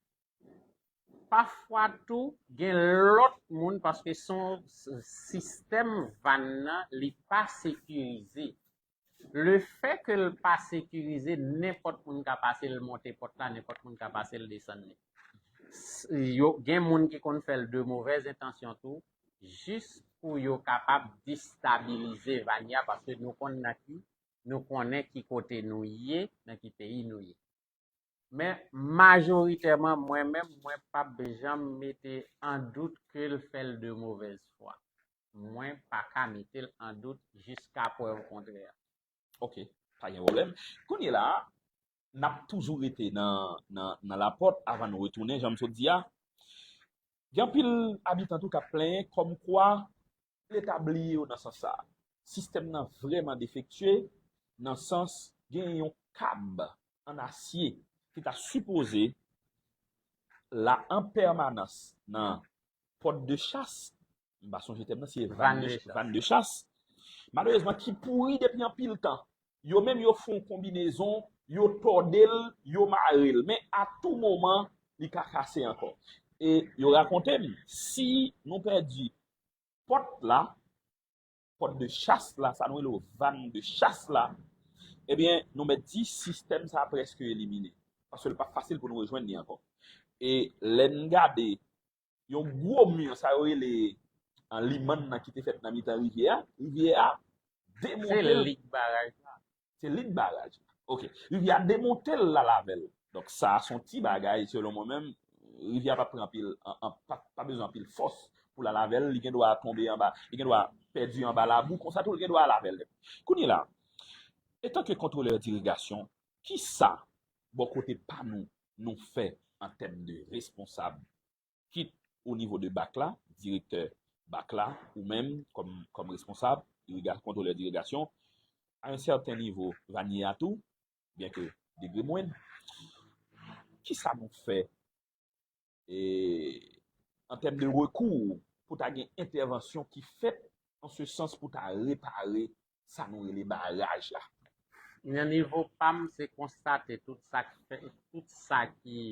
Pafwa tou, gen lòt moun, paske se yon s- sistèm vàn nan, li pa sekirize. Le fè ke l pa sekirize, nenpòt moun ka pase l monte pòt la, nenpòt moun ka pase l desann li. S- Yo, gen moun ki konn fè l de movèz entansyon tou, jis pou yo kapab destabilize vanye a, paske nou konn nan ki, nou konnen ki kote nou ye, nan ki peyi nou ye. Men majoritèman, mwen menm, mwen p ap janm mete an dout ke l fè l de movèz fwa. Mwen pa ka mete l an dout jiska prèv kontrè. Ok, pa gen pwoblèm. Kounye la a, n ap toujou rete nan, nan, nan Lapòt avan nou retounen, jan m sot di a. Gen anpil abitan tou k ap plenyen kòmkwa Leta bliye yo nan sans sa a. Sistèm nan vrèman defektye nan sans gen yon kab an asye ki ta sipoze la an pèmanans nan pòt de chas, m pa sonje tèm nan, se van de chas. Malerezman, ki pouri depi anpil tan. Yo menm yo fè yon konbinezon, yo tòde l, yo mare l. Men a tou moman, li ka kase ankò. E yo rakonte m, si nou pèdi pòt la, pòt de chas la, sa nou rele van de chas la, ebyen, nou mèt di sistèm sa prèske elimine. Paske l p ap fasil pou nou rejwenn li ankò. E lè n gade yon gwo mi, sa yo rele an limann nan ki te fèt nan mitan rivyè a, rivyè a demonte l. Se lig baraj la. Se lig baraj la. Ok. Rivyè a demonte l, l al avè l. Donk, sa a se yon ti bagay, selon mwen menm, rivyè a p ap pran anpil, an, an, pa, pa bezwen anpil fòs pou l al avè l. Li gen dwa tonbe anba, li gen dwa pèdi anba labou, konsa tou, li gen dwa al avè l. Kounye la, etanke kontwolè dirigasyon, kisa, bò kote pa nou, nou fè an tèm de responsab, kit o nivo de bak la, direktè bak la, ou menm kòm, kòm responsab diriga-, kontwolè dirigasyon, a yon sèten nivo, vanye a tou, byenke degre mwen, kisa nou fè e, an tèm de rekou pou ta gen entèvansyon ki fèt an se sans pou ta repare sa nou rele baraj la? Nan nivo pa m, se konstate tout sa ki fè, tout sa ki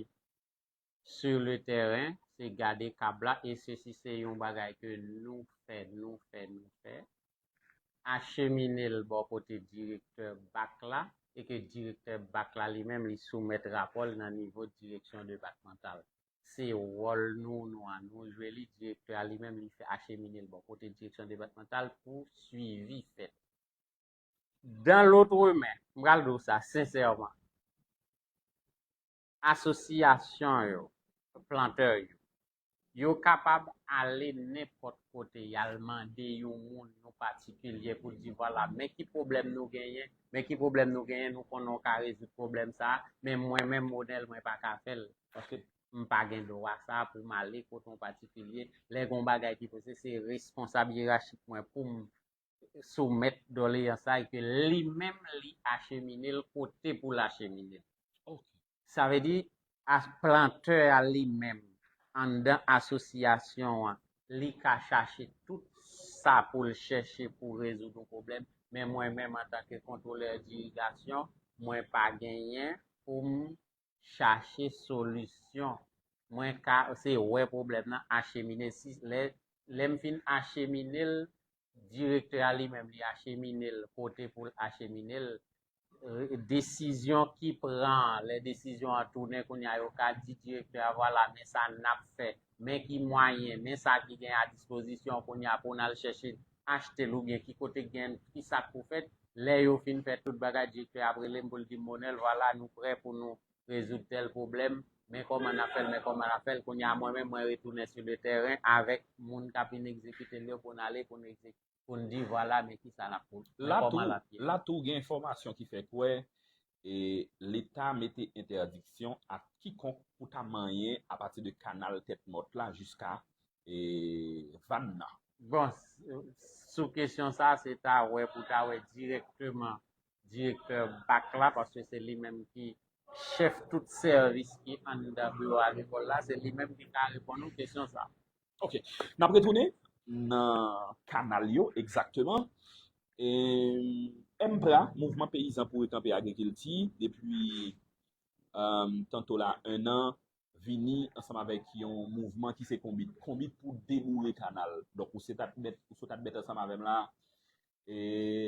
sur le terrain, se gade kab la, e sesi se yon bagay ke nou fè, nou fè, nou fè. Achemine l bò kote direktè bak la, e ke direktè bak la li menm li soumèt rapò l nan nivo direksyon depatmantal. Se wòl nou, nou an nou jwe li, direktè a li menm li fè achemine l bò kote direksyon depatmantal pou swivi fèt. Dan lòt men, m pral di w sa sensèman, asosyasyon yo, plantè yo, yo kapab ale nenpòt kote, y al mande yon moun, yon patikilye pou l di, vwala, men ki pwoblèm nou genyen, men ki pwoblèm nou genyen, nou konnen w ka rezoud pwoblèm sa a, men mwen menm, Monèl, mwen pa ka fè l, paske m pa gen dwa sa a pou m ale kote yon patikilye. Lè gen yon bagay ki poze, se responsab yerachik mwen pou m soumèt doleyans la e ke li menm li achemine l kote pou l achemine l. Sa vle di, plantè a li menm, anndan asosyasyon an, li ka chache tout sa pou l chèche pou rezoud yon pwoblèm, men mwen menm antanke kontwolè dirigasyon, mwen pa genyen pou m chache solisyon. Mwen ka, se wè pwoblèm nan, achemine. Si, lè, lè m fin achemine l, direktè a li menm, li achemine l kote pou l achemine l. Desizyon ki pran, lè desizyon an tounen, kounye a yo ka di direktè a, vwala, men sa n ap fè, men ki mwayen, men sa ki gen a dispozisyon kounye a pou n al chèche achte l oubyen ki kote k gen, ki sa k pou fèt. Lè yo fin fè tout bagay, direktè a ap rele m pou l di m, Monèl, vwala, nou prè pou nou rezoud tèl pwoblèm, men kòman n ap fè l, men kòman n ap fè l. Kounye a, mwen menm, mwen retounen sou le tèren avèk moun k ap vin egzekite l yo pou n ale, pou n egzekite, pou n di, vwala, men kisa n ap pou, men kòman l ap ye. La tou, gen enfòmasyon ki fè kwè e Leta mete entèdiksyon a kikonk pou ta manyen apati de kanal Tèt Mòt la jiska e, van nan. Bon, sou kesyon sa, se ta wè pou ta wè dirèkteman direktè bak la, paske se li menm ki chèf tout sèvis ki anndan biwo agrikòl la, se li menm ki ka reponn ou kesyon sa. Ok. N ap retounen nan kanal yo, egzakteman. E, MPRA, Mouvman Peyizan pou Rekanpe Agrikilti, depi, um, tanto la, en an, vini ansanm avèk yon mouvman ki se Konbit. Konbit pou deboure kanal. Donk, ou se t ap mèt, ou sot ap mèt ansanm avè m la, e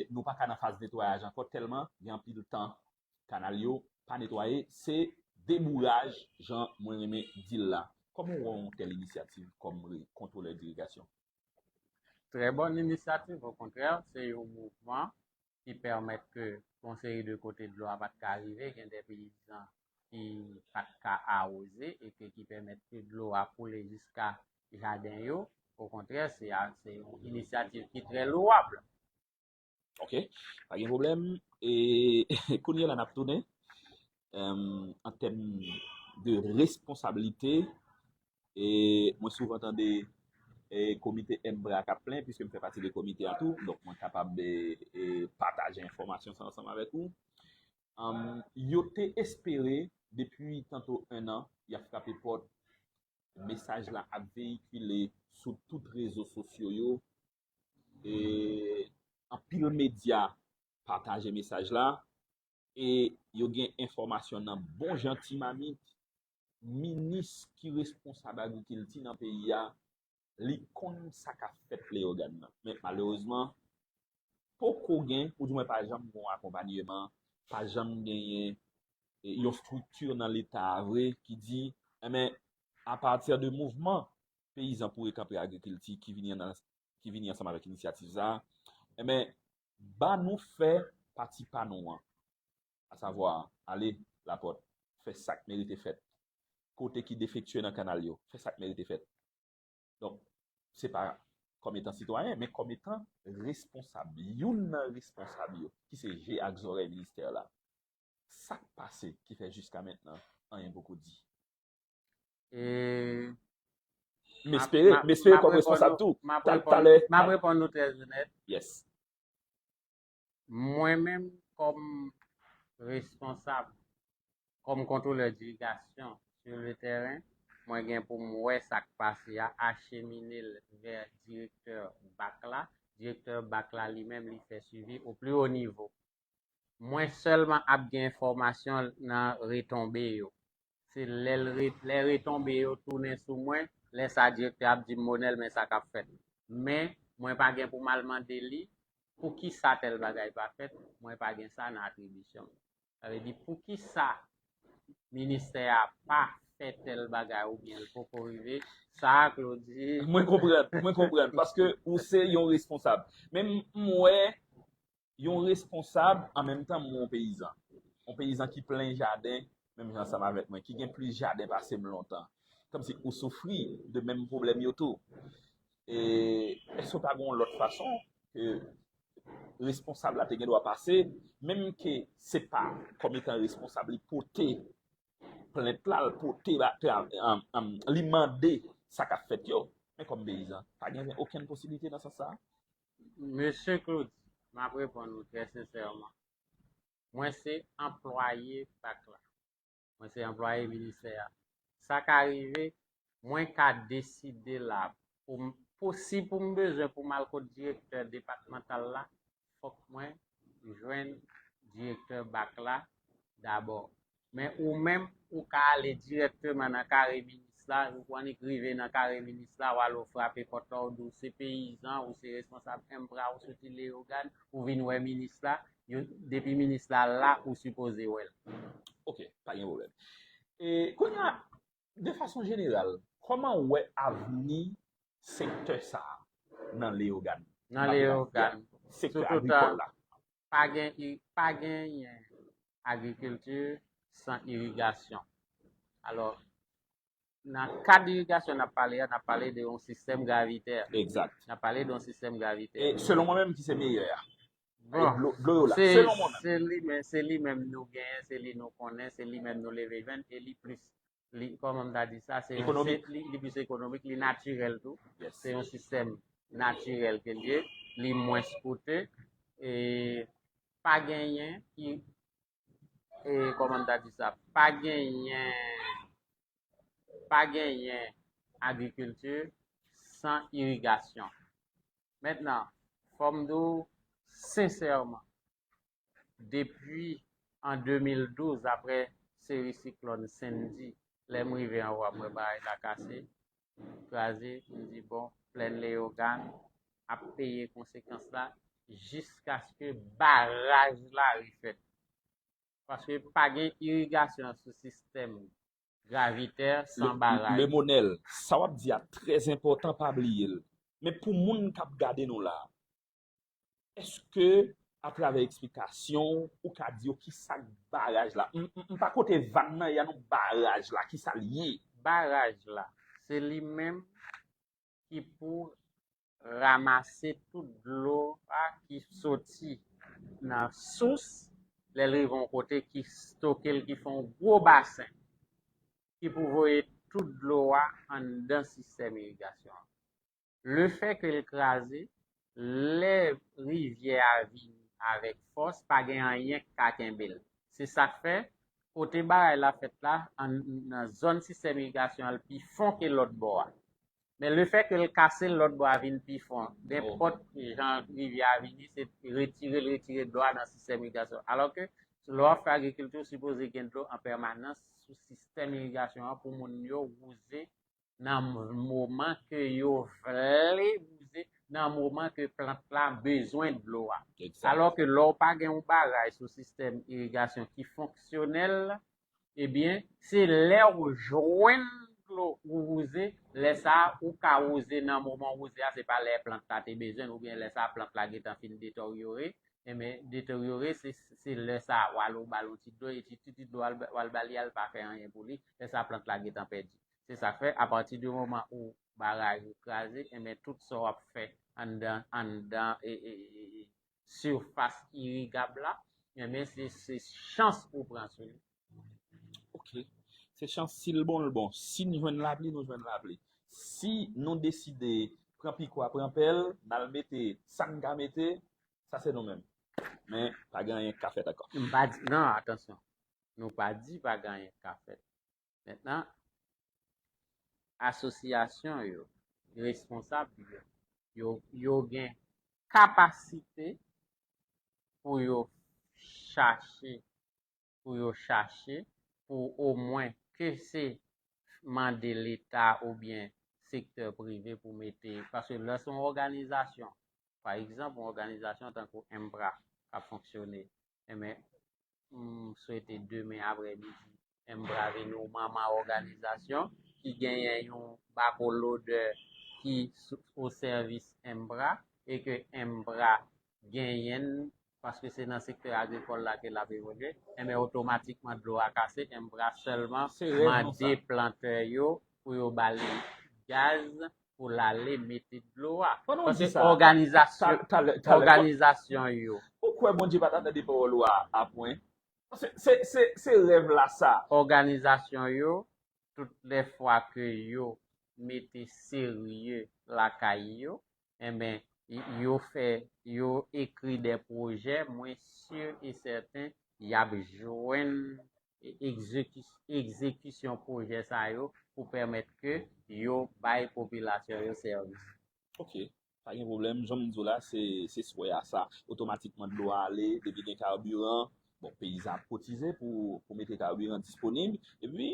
nou pa ka nan faz netwayaj ankò, tèlman gen anpil tan kanal yo pa netwaye. Se debouraj, jan mwen renmen di l la. Kòman w wè yon tèl inisyativ kòm re-, kontwolè dirigasyon? Trè bòn inisyativ, okontrè, se yon mouvman ki pèmèt ke yon seri de kote dlo a pa t ka rive, gen de peyizan ki pa t ka awoze e ke ki pèmèt ke dlo a koule jiska jaden yo. Okontrè, se a, se yon inisyativ ki trè lowab. Ok, pa gen pwoblèm. E kounye a la n ap tounen, em, an tèm de responsablite, E mwen souvan tande e, komite M bra k ap plen, piske m fè pati de komite a tou, donk mwen kapab e, e, pataje enfòmasyon sa ansanm avèk ou. Anm, yo te espere, depi tanto en an, y ap frape pòt, mesaj la ap veyikile sou tout rezo sosyo yo, e anpil medya pataje mesaj la, e yo gen enfòmasyon nan bon jan ti mamit, minis ki responsab agrikilti nan peyi a, li konn sa k ap fèt Leyogàn nan. Men malerezman, poko gen, oudimwen pa janm gen yon akonpanyeman, pa janm genyen e, yon estrikti nan Leta a vre ki di, enben, apati de mouvman peyizan pou rekanpe agrikilti ki vini an, ki vini ansanm avèk inisyativ sa a, enben, ba nou fè pati pa nou an. Asavwa, ale Lapòt, fè sa k merite fèt. Kote ki defektye nan kanal yo, fè sa k merite fèt. Donk, se pa kòm etan sitwayen, men kòm etan responsab, youn nan responsab yo, ki se je ak zòrèy ministè la. Sa k pase ki fè jiska mentnan, anyen poko di? E M espere, m espere kòm responsab tou. Talè. M ap reponn nou trè onèt. Yes. Mwen menm kòm responsab, kòm kontwolè dirigasyon sou le tèren, mwen gen pou m wè sa k pase a, achemine l vè direktè bak la. Direktè bak la li menm li fè swivi o pli wo nivo. Mwen sèlman ap gen enfòmasyon nan retonbe yo. Se lè l re, lè retonbe yo tounen sou mwen, lè sa direktè ap di m Monèl men sa k ap fèt. Men, mwen pa gen pou m al mande li poukisa tèl bagay pa fèt, mwen pa gen sa nan atribisyon m. Sa vle di poukisa ministè a pa fè tèl bagay oubyen l poko rive, sa a Claudy. Mwen konprann, mwen konprann, paske ou se yon responsab. Men m wè yon responsab, an menm tan m yon peyizan. Yon peyizan ki plen jaden, menm jan ansanm avèk mwen, ki gen plis jaden pase m lontan. Kòmsi ou soufri de menm pwoblèm yo tou. E èske pa gen yon lòt fason ke responsab la te gen dwa pase, menm ke se pa kòm etan responsab li pote plent la, l pote, li mande sa k ap fèt yo, men kòm peyizan, pa gen okenn posiblite nan sans sa a? Mesye Claudy, m ap reponn ou trè sensèman. Mwen se anplwaye bak la. Mwen se anplwaye ministè a. Sa ka rive, mwen ka deside la pou m, pou, si pou m bezwen pou m al kot direktè depatmantal la, fòk mwen jwenn direktè bak la dabò. Men ou menm, ou ka ale dirèkteman nan kare minis la, ou konn rive nan kare minis la, w al ou frape pòt la, ou di w se peyizan, ou se responsab M pra, ou soti Leyogàn, ou vin wè minis la, depi minis la la, ou sipoze wè l. Ok, pa gen pwoblèm. E kounye a, de fason jeneral, kòman w wè avni sektè sa a nan Leyogàn? Nan Leyogàn, sektè agrikòl la. Pa gen, pa genyen agrikilti san irigasyon. Alò, nan kad irigasyon n ap pale a, n ap pale de yon sistèm gravitè. Egzak. N ap pale de yon sistèm gravitè. E selon mwen menm ki se meyè a? Bon, dlo yo la. Selon mwen menm. Se li menm, se li menm nou genyen, se li nou konnen, se li menm nou leve jwenn, e li plis, li, kòman m ta di sa, se yon, li, li plis ekonomik, li natirèl tou. Se yon sistèm natirèl ke l ye, li mwens koute, e pa genyen, e, kòman m ta di sa, pa genyen, pa genyen agrikilti san irigasyon. Mentnan, fò m di w sensèman, depi an de mil douz, aprè seri siklòn Sandy, lè m rive anwo a, m wè bagay la kase, kraze, m di, bon, Plèn Leyogàn ap peye konsekans la jiskaske baraj la refèt. Paske pa gen irigasyon sou sistèm gravitè san baraj. Le Monèl, sa w ap di a trè enpòtan, pa bliye l. Men pou moun k ap gade nou la, èske atravè eksplikasyon w, ou ka di yo ki sa k baraj la? M, m, m pa kote vàn nan ye a non, baraj la, ki sa l ye? Baraj la, se li menm ki pou ranmase tout dlo a ki soti nan sous, lè l rive yon kote ki stoke l, ki fè yon gwo basen, ki pou voye tout dlo a anndan sistèm irigasyon an. Lefètke l kraze, lè rivyè a vini avèk fòs, pa gen anyen k ka kenbe l. Se sa k fè, kote bagay la fèt la, an, nan zòn sistèm irigasyon an, l pi fon ke lòt bò a. Men lefètke l kase, lòt bò a vin pi fon. Nenpòt jan rivyè a vini, se retire l, retire dlo a nan sistèm irigasyon. Alòske, lè w ap fè agrikilti, w sipoze gen dlo an pèmanans sou sistèm irigasyon an pou moun yo wouze nan moman ke yo vle wouze, nan moman ke plant la bezwen dlo a. Alòske lè w pa gen yon baraj sou sistèm irigasyon ki fonksyonèl, ebyen, se lè w jwenn dlo ou wouze, lè sa a, ou ka wouze nan moman wouze a, se pa lè plant la te bezwen l, oubyen lè sa a plant la gentan fin deteryore, enben, deteryore, se, se lè sa a, w al ou ba l yon ti dlo, e ti, ti, ti dlo w al, w al ba li a, l pa fè anyen pou li, lè sa a plant la gentan pèdi. Se sa k fè, apati di moman ou baraj ou kraze, enben, tout sa w ap fè anndan, anndan e, e, e, e, sifas irigab la, enben, se, se chans ou pran sou li. Ok. Se chans, si l bon, l bon. Si n jwenn lapli, nou jwenn lapli. Si nou deside pran pikwa, pran pèl, n al mete sa n ka mete, sa se nou menm. Men, pa gen anyen k ka fèt ankò. M pa di, non, atansyon. Nou pa di pa gen anyen k ka fèt. Mentnan, asosyasyon yo, responsab yo, yo, yo gen kapasite pou yo chache, pou yo chache, pou omwen ke se mande Leta oubyen sektè prive pou mete, paske lè se yon òganizasyon, pa egzanp, yon òganizasyon tankou M P R A k ap fonksyone, enben, m swete demen aprèmidi, M P R A vin yon manman òganizasyon ki genyen yon bakolodè ki o sèvis M P R A e ke M P R A genyen l, paske se nan sektè agrikòl la ke l ap evolye, enben otomatikman dlo a kase, M P R A sèlman mande plantè yo pou yo ba li gaz pou l ale mete dlo a. Paske òganizasyon, òganizasyon yo. Ou kwè Bondye pa ta tande pawòl ou a, a pwen? Se, se, se, se rèv la sa. Òganizasyon yo, tout lè fwa ke yo mete serye lakay yo, enben, yo fè, yo ekri de pwojè, mwen si e sèten y ap jwenn egzekisyon pwojè sa yo pou pèmèt ke yo bay popilasyon yo sèvis. Ok, pa gen pwoblèm. Jan m di w la, se, se swè a sa. Otomatikman, dlo a ale, depi gen kabiran, bon, peyizan ap kotize pou, pou mete kabiran disponib. Epi,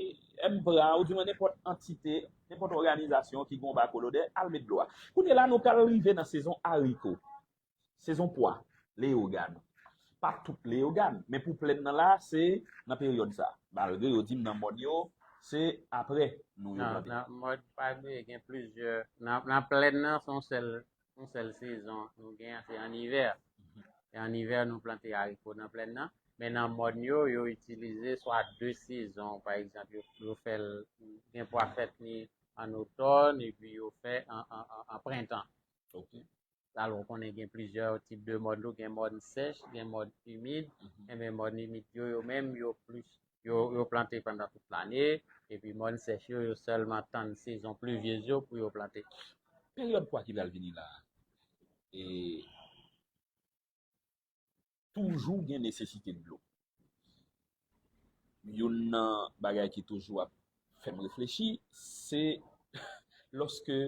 M P R A, ou di mwen nenpòt antite, nenpòt òganizasyon ki gen yon bakolodè, al met dlo a. Kounye a la, nou pral rive nan sezon ariko. Sezon pwa, Leyogàn. Pa tout Leyogàn, men pou plèn nan la, se nan peryòd sa. Malgre yo di m nan mòn yo, se apre nou yo plante. Nan mòn, pa bliye, gen plizyè. Nan, nan plèn nan, se yon sèl, yon sèl sezon nou gen, se an ivè. E an ivè, nou plante ariko nan plèn nan. Men nan mòn yo, yo itilize swa de sezon. Pa egzanp, yo, yo fè l, gen pwa fèt ni an otòn, epi yo fè an, an, an, an prentan. Alò, ou konnen gen plizyè tip de mòn tou, gen mòn sèch, gen mòn imid. Enben, mòn imid yo, yo menm, yo plis, yo, yo plante pandan tout lane. Epi mòn sèch yo, yo sèlman tann sezon plivyez yo pou yo plante. Peryòd pwa ki pral vini la a, e, toujou gen nesesite dlo. Youn nan bagay ki toujou ap fè m reflechi, se lòske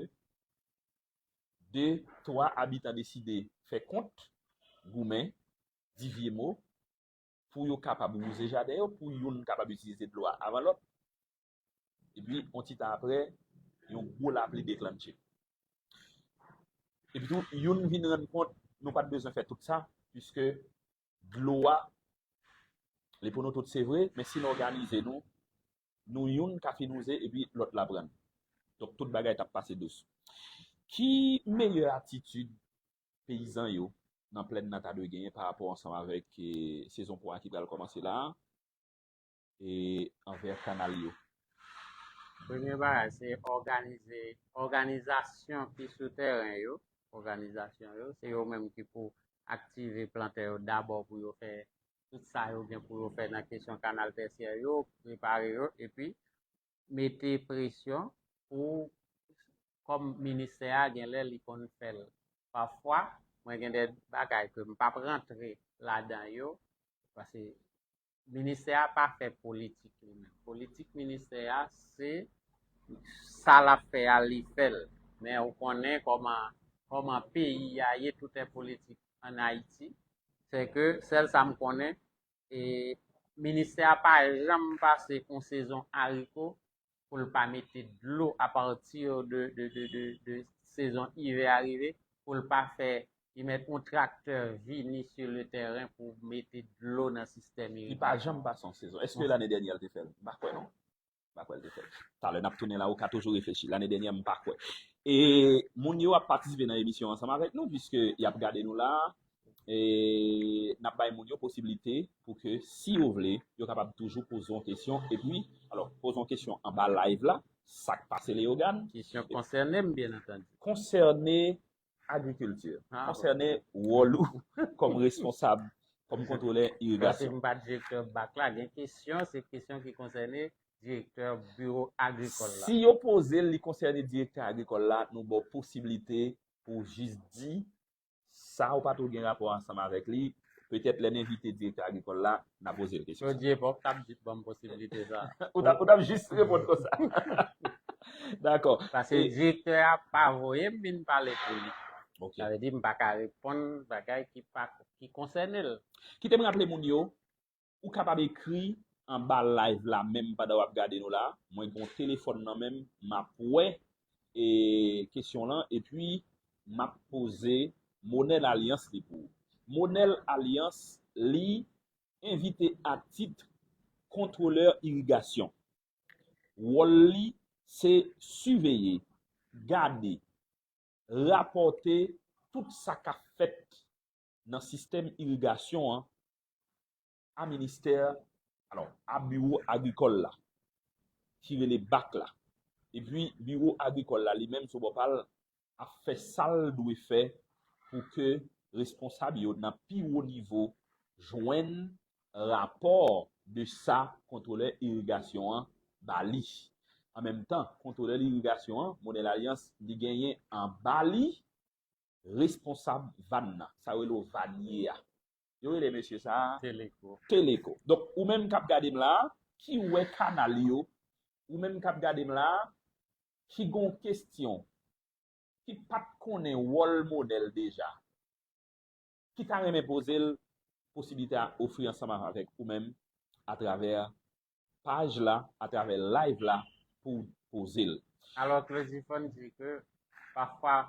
de, twa abitan deside fè kont, goumen, di vye mo, pou yo kapab wouze jaden yo, pou youn kapab itilize dlo a avan lòt. Epi, yon ti tan apre, yon gwo lapli deklannche. Epi tou, youn vin rann kont, nou pa t bezwen fè tout sa, piske dlo a, li pou nou tout, se vre, men si n òganize nou, nou youn ka fin wouze epi lòt la pran. Donk, tout bagay t ap pase dous. Ki meyè atitid peyizan yo nan plèn nan ta dwe genyen pa rapò ansanm avèk, e, sezon pwa ki pral kòmanse la a, e, anvè kanal yo? Premye bagay, se òganize, òganizasyon ki sou tèren yo, òganizasyon yo, se yo menm ki pou aktive plantè yo dabò pou yo fè tout sa yo gen pou yo fè nan kesyon kanal tèsyè yo, prepare yo, epi mete presyon pou, kòm ministè a gen lè li konn fè l. Pafwa, mwen gen de bagay ke m p ap rantre ladan yo, paske ministè a pa fè politik li menm. Politik ministè a, se sa l ap fè a, li fè l. Men ou konnen kòman, kòman peyi a ye, tout est politique en Haïti. Se ke sèl sa m konnen, e ministè a pa janm pase yon sezon ariko pou l pa mete dlo apati de, de, de, de, de sezon ivè a rive, pou l pa fè, li mèt yon traktè vini sur le terrain pou mete dlo nan sistèm irigasyon. Li pa janm pase yon sezon. Èske lane dènyè l te fè l? M pa kwè non. M pa kwè l te fè l. Talè n ap tounen la, ou ka toujou reflechi. Lane dènyè, m pa kwè. E moun yo ap patisipe nan emisyon ansanm avèk nou, piske y ap gade nou la. E n ap bay moun yo posiblite pou ke, si yo vle, yo kapab toujou poze yon kesyon. Epi, alò, poze yon kesyon anba live la, sa k pase Leyogàn? Kesyon konsène m, byen antandi. Konsène agrikilti, konsène wòl ou kòm responsab, kòm kontwolè irigasyon. Paske m pa direktè bak la, gen kesyon, se kesyon ki konsène direktè biwo agrikòl la. Si yo poze l, li konsène direktè agrikòl la, nou ba w posiblite pou w jis di sa ou pa twò gen rapò ansanm avèk li. Petèt lè n envite direktè agrikòl la, n a poze l kesyon sa. Jodi epòk t ap jis ban m posiblite sa. Ou t ap, ou t ap jis reponn konsa. Dakò. Paske direktè a pa voye m vin pale pou li. Sa vle di m pa ka reponn bagay ki pa, ki konsène l. Kite m raple moun yo, ou kapab ekri anba live la menm pandan w ap gade nou la. Mwen gen yon telefòn nan men m, m ap wè e kesyon lan, epi m ap poze Monel Alliance li pou ou. Monel Alliance, li envite a tit kontwolè irigasyon. Wòl li se siveye, gade, rapòte tout sa k ap fèt nan sistèm irigasyon an a ministè, alò, a biwo agrikòl la, ki rele bak la. Epi, biwo agrikòl la, li menm, sou bò pa l, ap fè sa l dwe fè pou ke responsab yo nan pi wo nivo jwenn rapò de sa kontwolè irigasyon an ba li. An menm tan, kontwolè irigasyon an, Monel Alliance, li genyen anba li responsab vàn nan, sa yo rele w vànye a. Yo rele mesye sa a Teleko. Teleko. Donk, ou menm k ap gade m la, ki wè kanal yo, ou menm k ap gade m la, ki gon kesyon, ki pa t konnen wòl Monel deja, ki ta renmen poze l, posiblite a ofri ansanm avèk ou menm atravè paj la, atravè live la pou w poze l. Alò, Clodiphone di ke pafwa,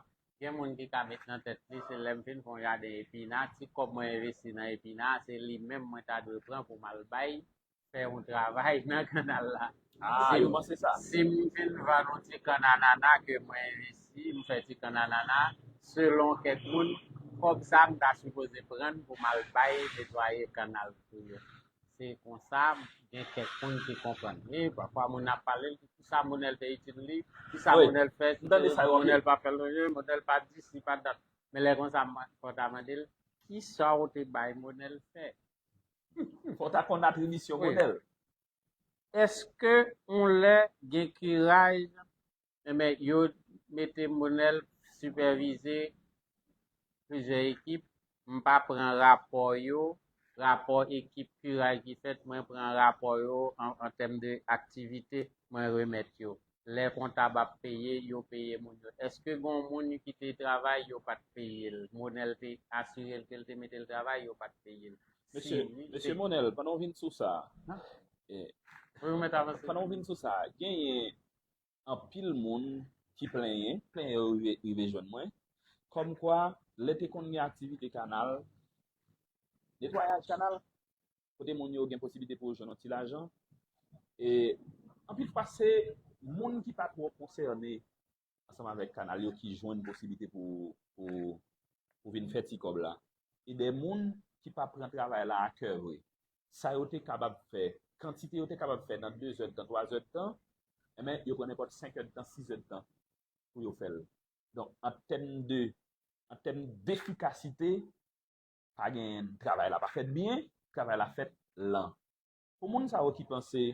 gen moun ki ka met nan tèt li, se lè m fin fè yon jaden epina, ti kòb mwen envesti nan epina, se li menm mwen ta dwe pran pou m al bay, fè yon travay nan kanal la. Ah, yo panse sa. Si m fin vann yon ti kann anana ke mwen envesti, m fè ti kann anana, selon kèk moun, kòb sa m ta sipoze pran pou m al bay netwaye kanal pou yo. Se konsa, gen kèk moun ki konprann. E pafwa moun ap pale l, kisa Monel te itil li, kisa Monel fè, Monel pa fè l anyen, Monel pa di si pa dat. Men lè konsa, fò w ta mande l, kisa w te bay Monel fè? Fò w ta konn atribisyon Monel. Èske yon lè gen kiraj, enben, yo mete Monel sipèvize plizyè ekip, m pa pran rapò yo, rapò ekip kiraj ki fèt, mwen pran rapò yo an, an tèm de aktivite, mwen remèt yo. Lè kontab ap peye, yo peye moun yo. Èske gon moun ki te travay, yo pa t peye l? Monel te asire l ke l te mete l travay, yo pa t peye l. Mesye, mesye Monel, pandan w vin sou sa, eh, pandan w vin sou sa, genyen anpil moun ki plenyen, plenyen yo rive, rive jwenn mwen, kòmkwa, lè te konn gen aktivite kanal, netwayaj kanal, kote moun yo gen posiblite pou yo jwenn yon ti lajan. E anpil fwa, se moun ki pa twò konsène ansanm avèk kanal yo ki jwenn posiblite pou, pou, pou vin fè ti kòb la. E de moun ki pa pran travay la a kè vre. Sa yo te kapab fè, kantite yo te kapab fè nan de zèdtan, twa zèdtan, enben, yo pran nenpòt senk èdtan, sis èdtan pou yo fè l. Donk, an tèm de, an tèm defikasite, pa gen, travay la pa fèt byen, travay la fèt lan. Pou moun sa yo ki panse,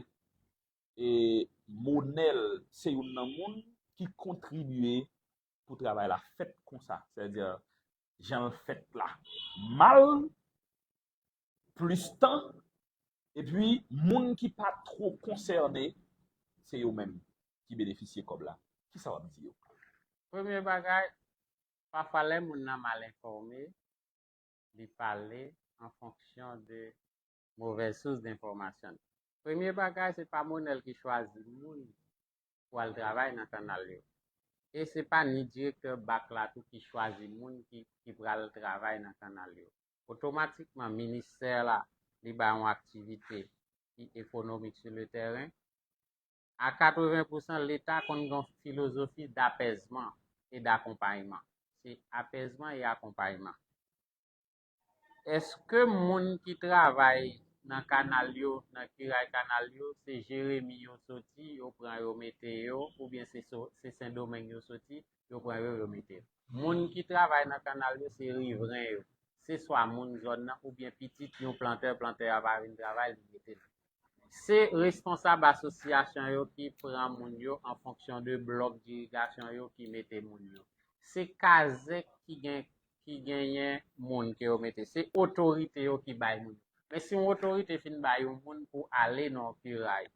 e, Monèl se youn nan moun ki kontribye pou travay la fèt konsa. Sètadi, jan l fèt la mal, plis tan, epi moun ki pa two konsène, se yo menm ki benefisye kòb la. Kisa w ap di yo? Premye bagay, pafwa lè moun nan mal enfòme, li pale an fonksyon de movèz sous de enfòmasyon. Premye bagay, se pa Monèl ki chwazi moun pou al travay nan kanal yo. E se pa ni direktè bak la tou ki chwazi moun ki, ki pral travay nan kanal yo. Otomatikman, ministè la, li bay yon aktivite ki ekonomik sou le tèren. A katreven pousan, Leta konn gen yon filozofi dapèzman e dakonpayman. Se apèzman e akonpayman. Èske moun ki travay nan kanal yo, nan kiray kanal yo, se Jeremi yo soti, yo pran yo mete yo, oubyen se, so- se Sendomeng yo soti, yo pran yo, yo mete yo? Moun ki travay nan kanal yo, se rivren yo. Se swa moun zòn nan, oubyen pitit yon plantè, plantè a pa vin travay, li mete l. Se responsab asosyasyon yo ki pran moun yo an fonksyon de blòk dirigasyon yo ki mete moun yo. Se kazèk ki gen ki genyen moun ke yo mete. Se otorite yo ki bay moun. Men si yon otorite fin bay yon moun pou ale nan yon kiray,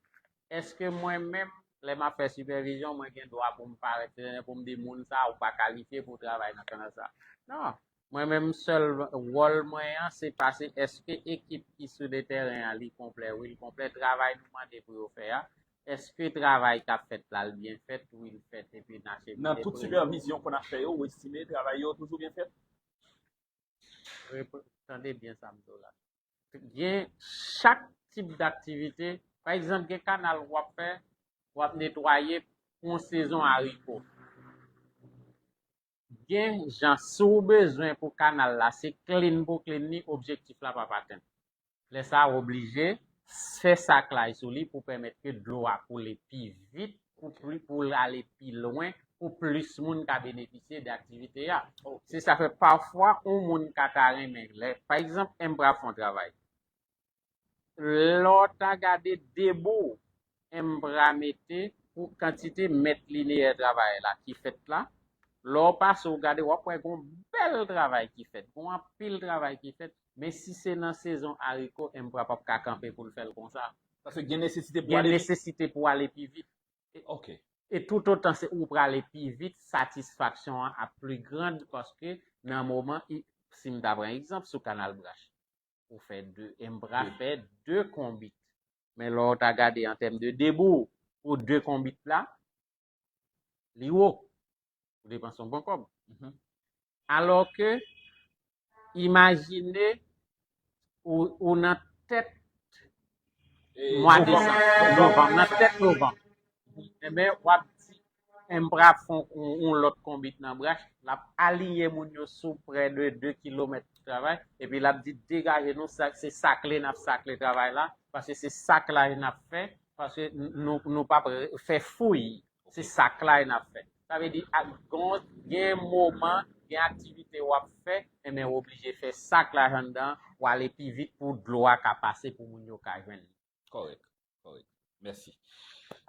èske mwen menm, lè m ap fè sipèvizyon, mwen gen dwa pou m parèt, pou m di moun sa ou pa kalifye pou w travay nan kanal sa? Non. Mwen menm, sèl wòl mwen an, se pase èske ekip ki sou de teren an, li konplè? Wi, l konplè. Travay nou mande pou yo fè a, èske travay k ap fèt la, l byen fèt? Wi, l fèt, epi n achemine. Nan tout sipèvizyon ke w ap fè yo, ou estime travay yo toujou byen fèt? Tande byen sa m di w la. Gen chak tip daktivite. Pa egzanp, gen kanal w ap fè, w ap netwaye pou yon sezon ariko. Gen jan, si w bezwen pou kanal la, se clean pou clean li, objektif la p ap atenn. Lè sa a, w oblije fè saklaj sou li pou pèmèt ke dlo a koule pi vit, pou pli, pou l ale pi lwen, pou plis moun ka benefisye de aktivite a. Se sa fè pafwa yon moun ka ta renmen, lè, pa egzanp, Embra fè yon travay. Lè w ta gade debou Embra mete pou kantite mèt lineyè travay la ki fèt la, lè w pase w gade, w ap wè gon bèl travay ki fèt, gon anpil travay ki fèt, men si se nan sezon ariko, Embra p ap ka kanpe pou l fè l konsa. Paske gen nesesite pou ale. Gen nesesite pou ale pi vit. Ok. E toutotan se ou prale pi vit, satisfaksyon an ap pli grand paske nan moman, si m ta pran egzanp sou Kanal Brach, ou fè de, Embra fè de konbit. Men lè w ta gade an tèm de debou pou de konbit la, li wo. Ou depanse yon bon kòb. Alò ke, imajine ou, ou nan tèt mwa desanm, novanm, nan tèt novanm. Enben, w ap di, Embra fè yon, yon lòt konbit nan Brach, l ap aliyen moun yo sou prè de de kilomèt travay, epi l ap di, degaje nou, sa, se sakle n ap sakle travay la, paske se saklaj n ap fè, paske n- nou, nou p ap re- fè fouy, se saklaj n ap fè. Sa vle di, ak gon, gen moman, gen aktivite w ap fè, enben w oblije fè saklaj anndan, w ale pi vit pou dlo a ka pase, pou moun yo ka jwenn li. Kòrèk, kòrèk. Mèsi.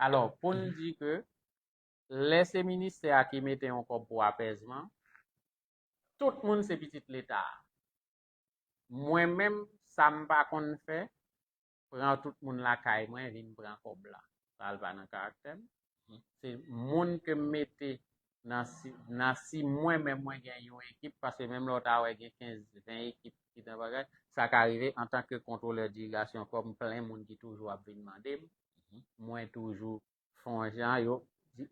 Alò, pou n di ke lè se ministè a ki mete yon kòb pou apèzman, tout moun se pitit Leta a. Mwen menm, sa m pa konn fè, pran tout moun lakay mwen, vin pran kòb la. Sa l pa nan karaktè m. Se moun ke m mete nan si, nan si mwen menm mwen gen yon ekip, paske menm lè w ta wè gen kenz, ven ekip ki nan bagay, sa ka rive antanke kontwolè dirigasyon, kòm plen moun ki toujou ap vin mande m, mwen toujou fè yon jan, yo,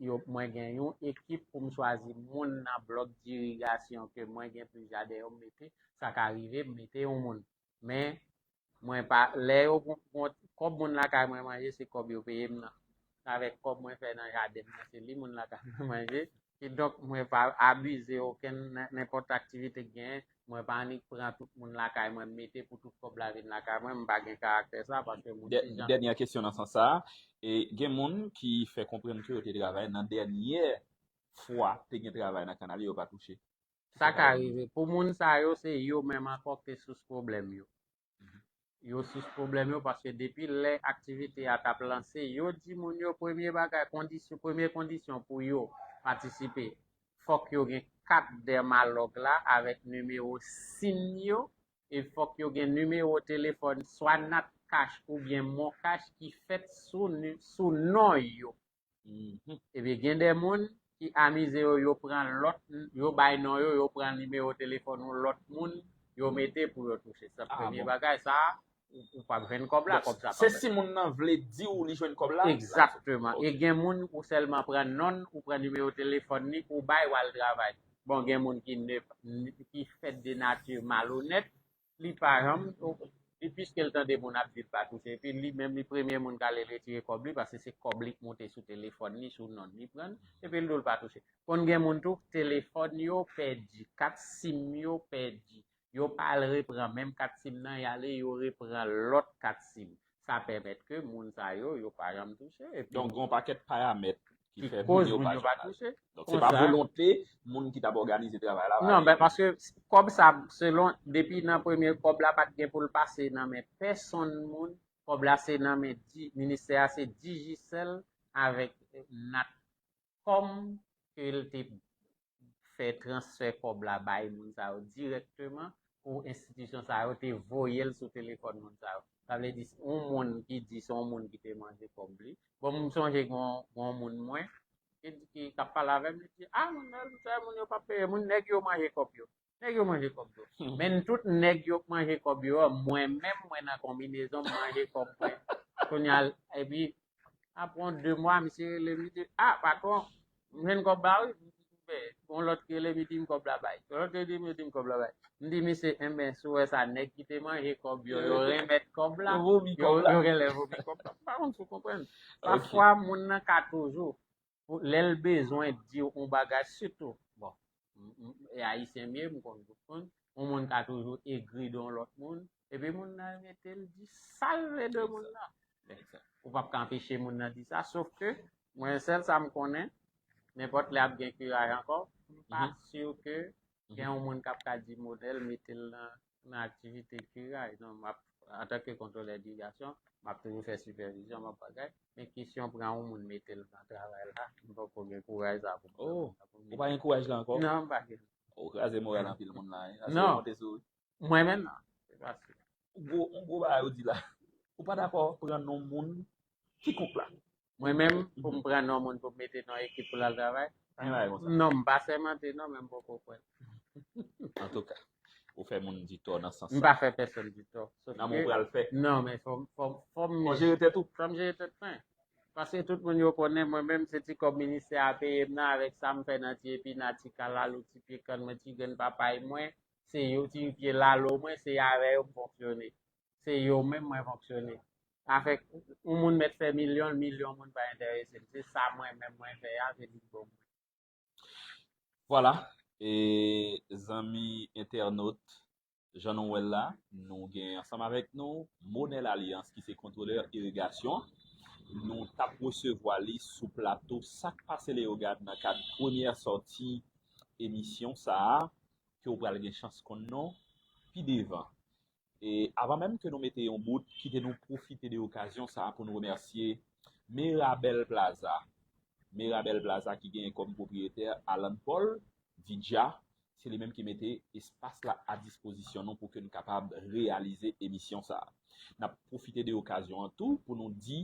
yo, mwen gen yon ekip pou m chwazi moun nan blòk dirigasyon ke mwen gen plis jaden yo m mete, sa ka rive m mete yon moun. Men, mwen pa, lè yo pran, pran kòb moun lakay mwen manje, se kòb yo peye m nan. Avèk kòb mwen fè nan jaden m nan, se li moun lakay mwen manje. Kidonk, mwen pa abize okenn, nen- nenpòt aktivite k genyen. Mwen pa annik pran tout moun lakay mwen, m mete pou tout kòb la vin lakay mwen. M pa gen karaktè sa, paske moun Dè- ti jan. Dènye kesyon nan sans sa a, e gen moun ki fè konprann ke yo te travay nan dènyè fwa te gen travay nan kanal yo, yo pa touche. Sa ka rive. Pou moun sa yo, se yo menm ankò ki te sous pwoblèm yo. yo sous pwoblèm yo, paske depi lè aktivite a t ap lanse, yo di moun yo premye bagay, kondisyon, premye kondisyon pou yo patisipe, fòk yo gen kat dèmalòg la avèk nimewo sim yo, e fòk yo gen nimewo telefòn swa Natcash oubyen MonCash ki fèt sou, sou non yo. Ebyen, gen de moun ki amize yo, yo pran lòt, yo bay non yo, yo pran nimewo telefòn yon lòt moun, yo mete pou yo touche. Sa premye bagay, sa, ou, ou p ap jwenn kòb la, kòb sa pa fèt. Se si moun nan vle di w li jwenn kòb la? Egzakteman. E gen moun ou sèlman pran non, ou pran nimewo telefòn li, ou bay, w al travay. Bon, gen moun ki ne, ki fèt de nati malonèt, li pa janm, li, piske l tande moun ap di l pa touche, epi li menm li premye moun k ale retire kòb li, paske se kòb li k monte sou telefòn li, sou non li pran, epi l di w l pa touche. Konn gen moun tou, telefòn yo pèdi, kat sim yo pèdi. Yo pa al repran menm kat sim nan, y ale, yo repran lòt kat sim. Sa pèmèt ke moun sa yo, yo pa janm touche. Epi donk, gen yon pakèt paramèt ki fè moun yo pa janm touche. Donk, se pa volonte moun ki t ap òganize travay la. Non, men paske kòb sa, selon, depi nan premye kòb la pa t gen pou l pase nan men pèsonn moun. Kòb la se nan men di, ministè a se Digicel avèk Natcom ke l te fè transfè kòb la bay moun sa yo dirèkteman pou enstitisyon sa yo te voye l sou telefòn moun sa yo. Sa vle di, yon moun ki di se yon moun ki te manje kòb li. Bon, m sonje gen yon, gen yon moun mwen ki, ki, k ap pale avè m, li di, a, moun nan, moun sa yo, moun yo p ap peye, moun nèg yo manje kòb yo. Nèg yo manje kòb yo. Men tout nèg yo k manje kòb yo, mwen menm, mwen nan konbinezon, m manje kòb mwen. Kounye a, epi, apre yon de mwa, misye rele m, li di, a, patwon, m jwenn kòb la, wi. Yon lòt ki rele m, li di m kòb la bay. Yon lòt ki rele m, li di m kòb la bay. M di misye, enben, si w wè sa, nèg ki te manje kòb yo, yo renmèt kòb la. Yo vomi kòb la. Yo genlè vomi kòb la. M pa konn si w konprann. Pafwa, moun nan ka toujou, lè l bezwen di w yon bagay, sitou, bon, m, m, e Ayisyen m ye, m konn tout moun, yon moun ka toujou egri de yon lòt moun, epi moun nan mete l di sa l vle de moun nan. Ou p ap ka anpeche moun nan di sa, sof ke mwen, sèl sa m konnen, nenpòt lè ap gen kiraj ankò, m pa si ke gen yon moun k ap ka di modèl, mete l nan, nan aktivite kiraj. Non, m ap, antanke kontwolè dirigasyon, m ap toujou fè sipèvizyon, m ap bagay. Men kesyon pran yon moun mete l nan travay la, m poko gen kouraj sa pou m fè. Oh, ou pa gen kouraj la ankò? Non, m pa gen. Ou kraze moral anpil moun la, wi. Ase monte sou ou. Mwen menm, non. Se pa sa. Yon gwo, yon gwo bagay ou di la. Ou pa dakò pran non moun kikonk la. Mwen menm, pou m pran non moun pou m mete nan ekip pou l al travay? Gen bagay konsa. Non, m pa sèmante non, men m poko kwè. Antouka, ou fè moun di tò nan sans sa. M pa fè pèsonn di tò. Sof ke, non, men fò m, fò m, fò m jere tèt ou. Fò m jere tèt mwen. Paske tout moun yo konnen mwen menm se ti kòb ministè a peye m nan avèk sa m fè nan ti epi nan ti kalalou, ti pye kann mwen, ti grenn papay mwen, se yo ti pye lalo mwen, se avè yo m fonksyone. Se yo menm mwen fonksyone. Afè yon moun mèt fè milyon, milyon moun pa enterese m. Se sa mwen menm mwen fè a, se li k bon mwen. Vwala, e zanmi entènot, jan nou wè l la, nou gen ansanm avèk nou Monel Alliance ki se kontwolè irigasyon. Nou t ap resevwa li sou plato Sa k pase Leyogàn nan kad premyè sòti emisyon sa a, ke w pral gen chans konn non pi devan. E avan menm ke nou mete yon bout, kite nou pwofite de okazyon sa a pou nou remèsye Mirabel Plaza. Mirabel Plaza ki genyen kòm pwopriyetè Alan Paul, Vidya, se li menm ki mete espas la a dispozisyon nou pou ke n kapab reyalize emisyon sa a. N ap pwofite de okazyon an tou pou nou di,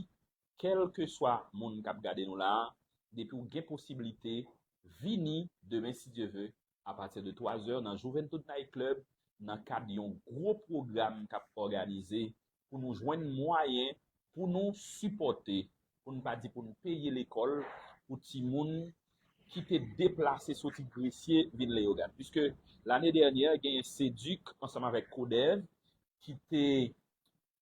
kèlkeswa moun k ap gade nou la a, depi w gen posiblite, vini demen si Dye ve, apati de twazè nan Juventud Night Club, nan kad yon gwo pwogram k ap òganize pou nou jwenn mwayen pou nou sipòte, pou n pa di pou n peye lekòl pou timoun ki te deplase soti Gresye vin Leyogàn. Piske lane dènyè, genyen Seduc ansanm avèk Kodev ki te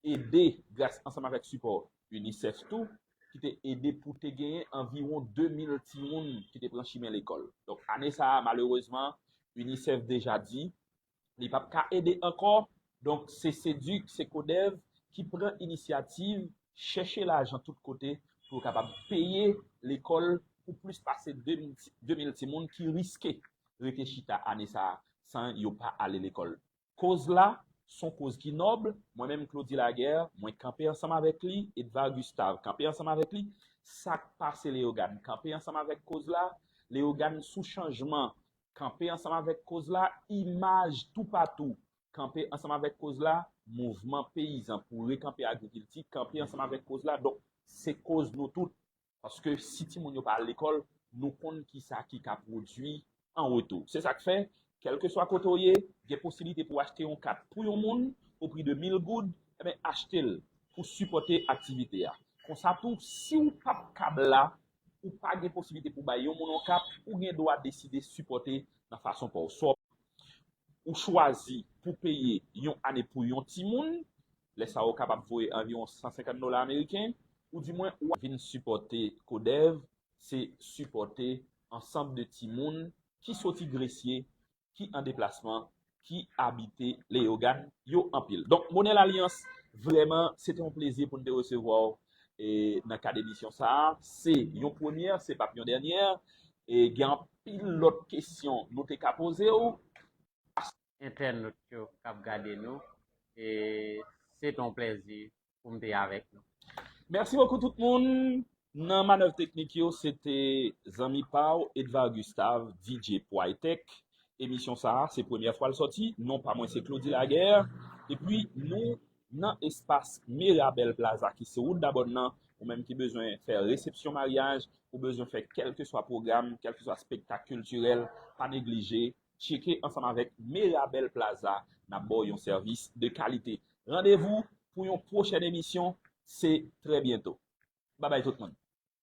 ede, gras ansanm avèk sipò UNICEF tou, ki te ede pou te genyen anviwon de mil timoun ki te pran chimen lekòl. Donk, ane sa a, malerezman, UNICEF deja di li p ap ka ede ankò. Donk, se Seduc, se Kodev ki pran inisyativ chèche lajan tout kote pou yo kapab peye lekòl pou plis pase de mil, de mil timoun ki riske rete chita ane sa a san yo pa ale lekòl. Koz la, Se yon koz ki nòb. Mwen menm, Claudy Laguerre, mwen kanpe ansanm avèk li, Edvard Gustave kanpe ansanm avèk li. Sa k pase Leyogàn kanpe ansanm avèk koz la. Leyogàn sou chanjman kanpe ansanm avèk koz la. Imaj toupatou kanpe ansanm avèk koz la. Mouvman peyizan pou rekanpe agrikilti kanpe ansanm avèk koz la. Donk, se koz nou tout. Paske si timoun yo pa al lekòl, nou konn kisa ki ka pwodui an retou. Se sa k fè, kèlkeswa kote w ye, gen posiblite pou w achte yon kat pou yon moun o pri de mil goud, ebyen, achte l pou sipòte aktivite a. Konsa tou, si w p ap kab la, ou pa gen posiblite pou bay yon moun yon kat, ou gen dwa deside sipòte nan fason pa w. Swa ou chwazi pou peye yon ane pou yon timoun, lè sa a ou kapab voye anviwon san senkant dola ameriken, ou dimwen ou vin sipòte CODEV, se sipòte ansanm de timoun ki soti Gresye, ki an deplasman, ki abite Leyogàn, yo anpil. Donk, Monè Lalyans, vrèman, se te yon plezi pou n te resevwa w e, nan kad emisyon sa a. Se yon premyè, se p ap yon dènyè. E gen anpil lòt kesyon nou te ka poze w. Entènot yo k ap gade nou, e se te yon plezi pou m te avèk nou. Mèsi bokou tout moun. Nan manèv teknik yo, se te zanmi pa w, Edvard Gustave, D J Pwaytèk. Emisyon sa a, se premyè fwa l sòti. Non pa mwen, se Claudy Laguerre. Epi, nou nan espas Mirabel Plaza, ki sou wout Dabòn nan. Ou menm ki bezwen fè resepsyon maryaj, ou bezwen fè kèlkeswa pwogram, kèlkeswa espektak kiltirèl, pa neglije tcheke ansanm avèk Mirabel Plaza, n ap ba w yon sèvis de kalite. Randevou pou yon pwochèn emisyon, se trè byento. Babay tout moun.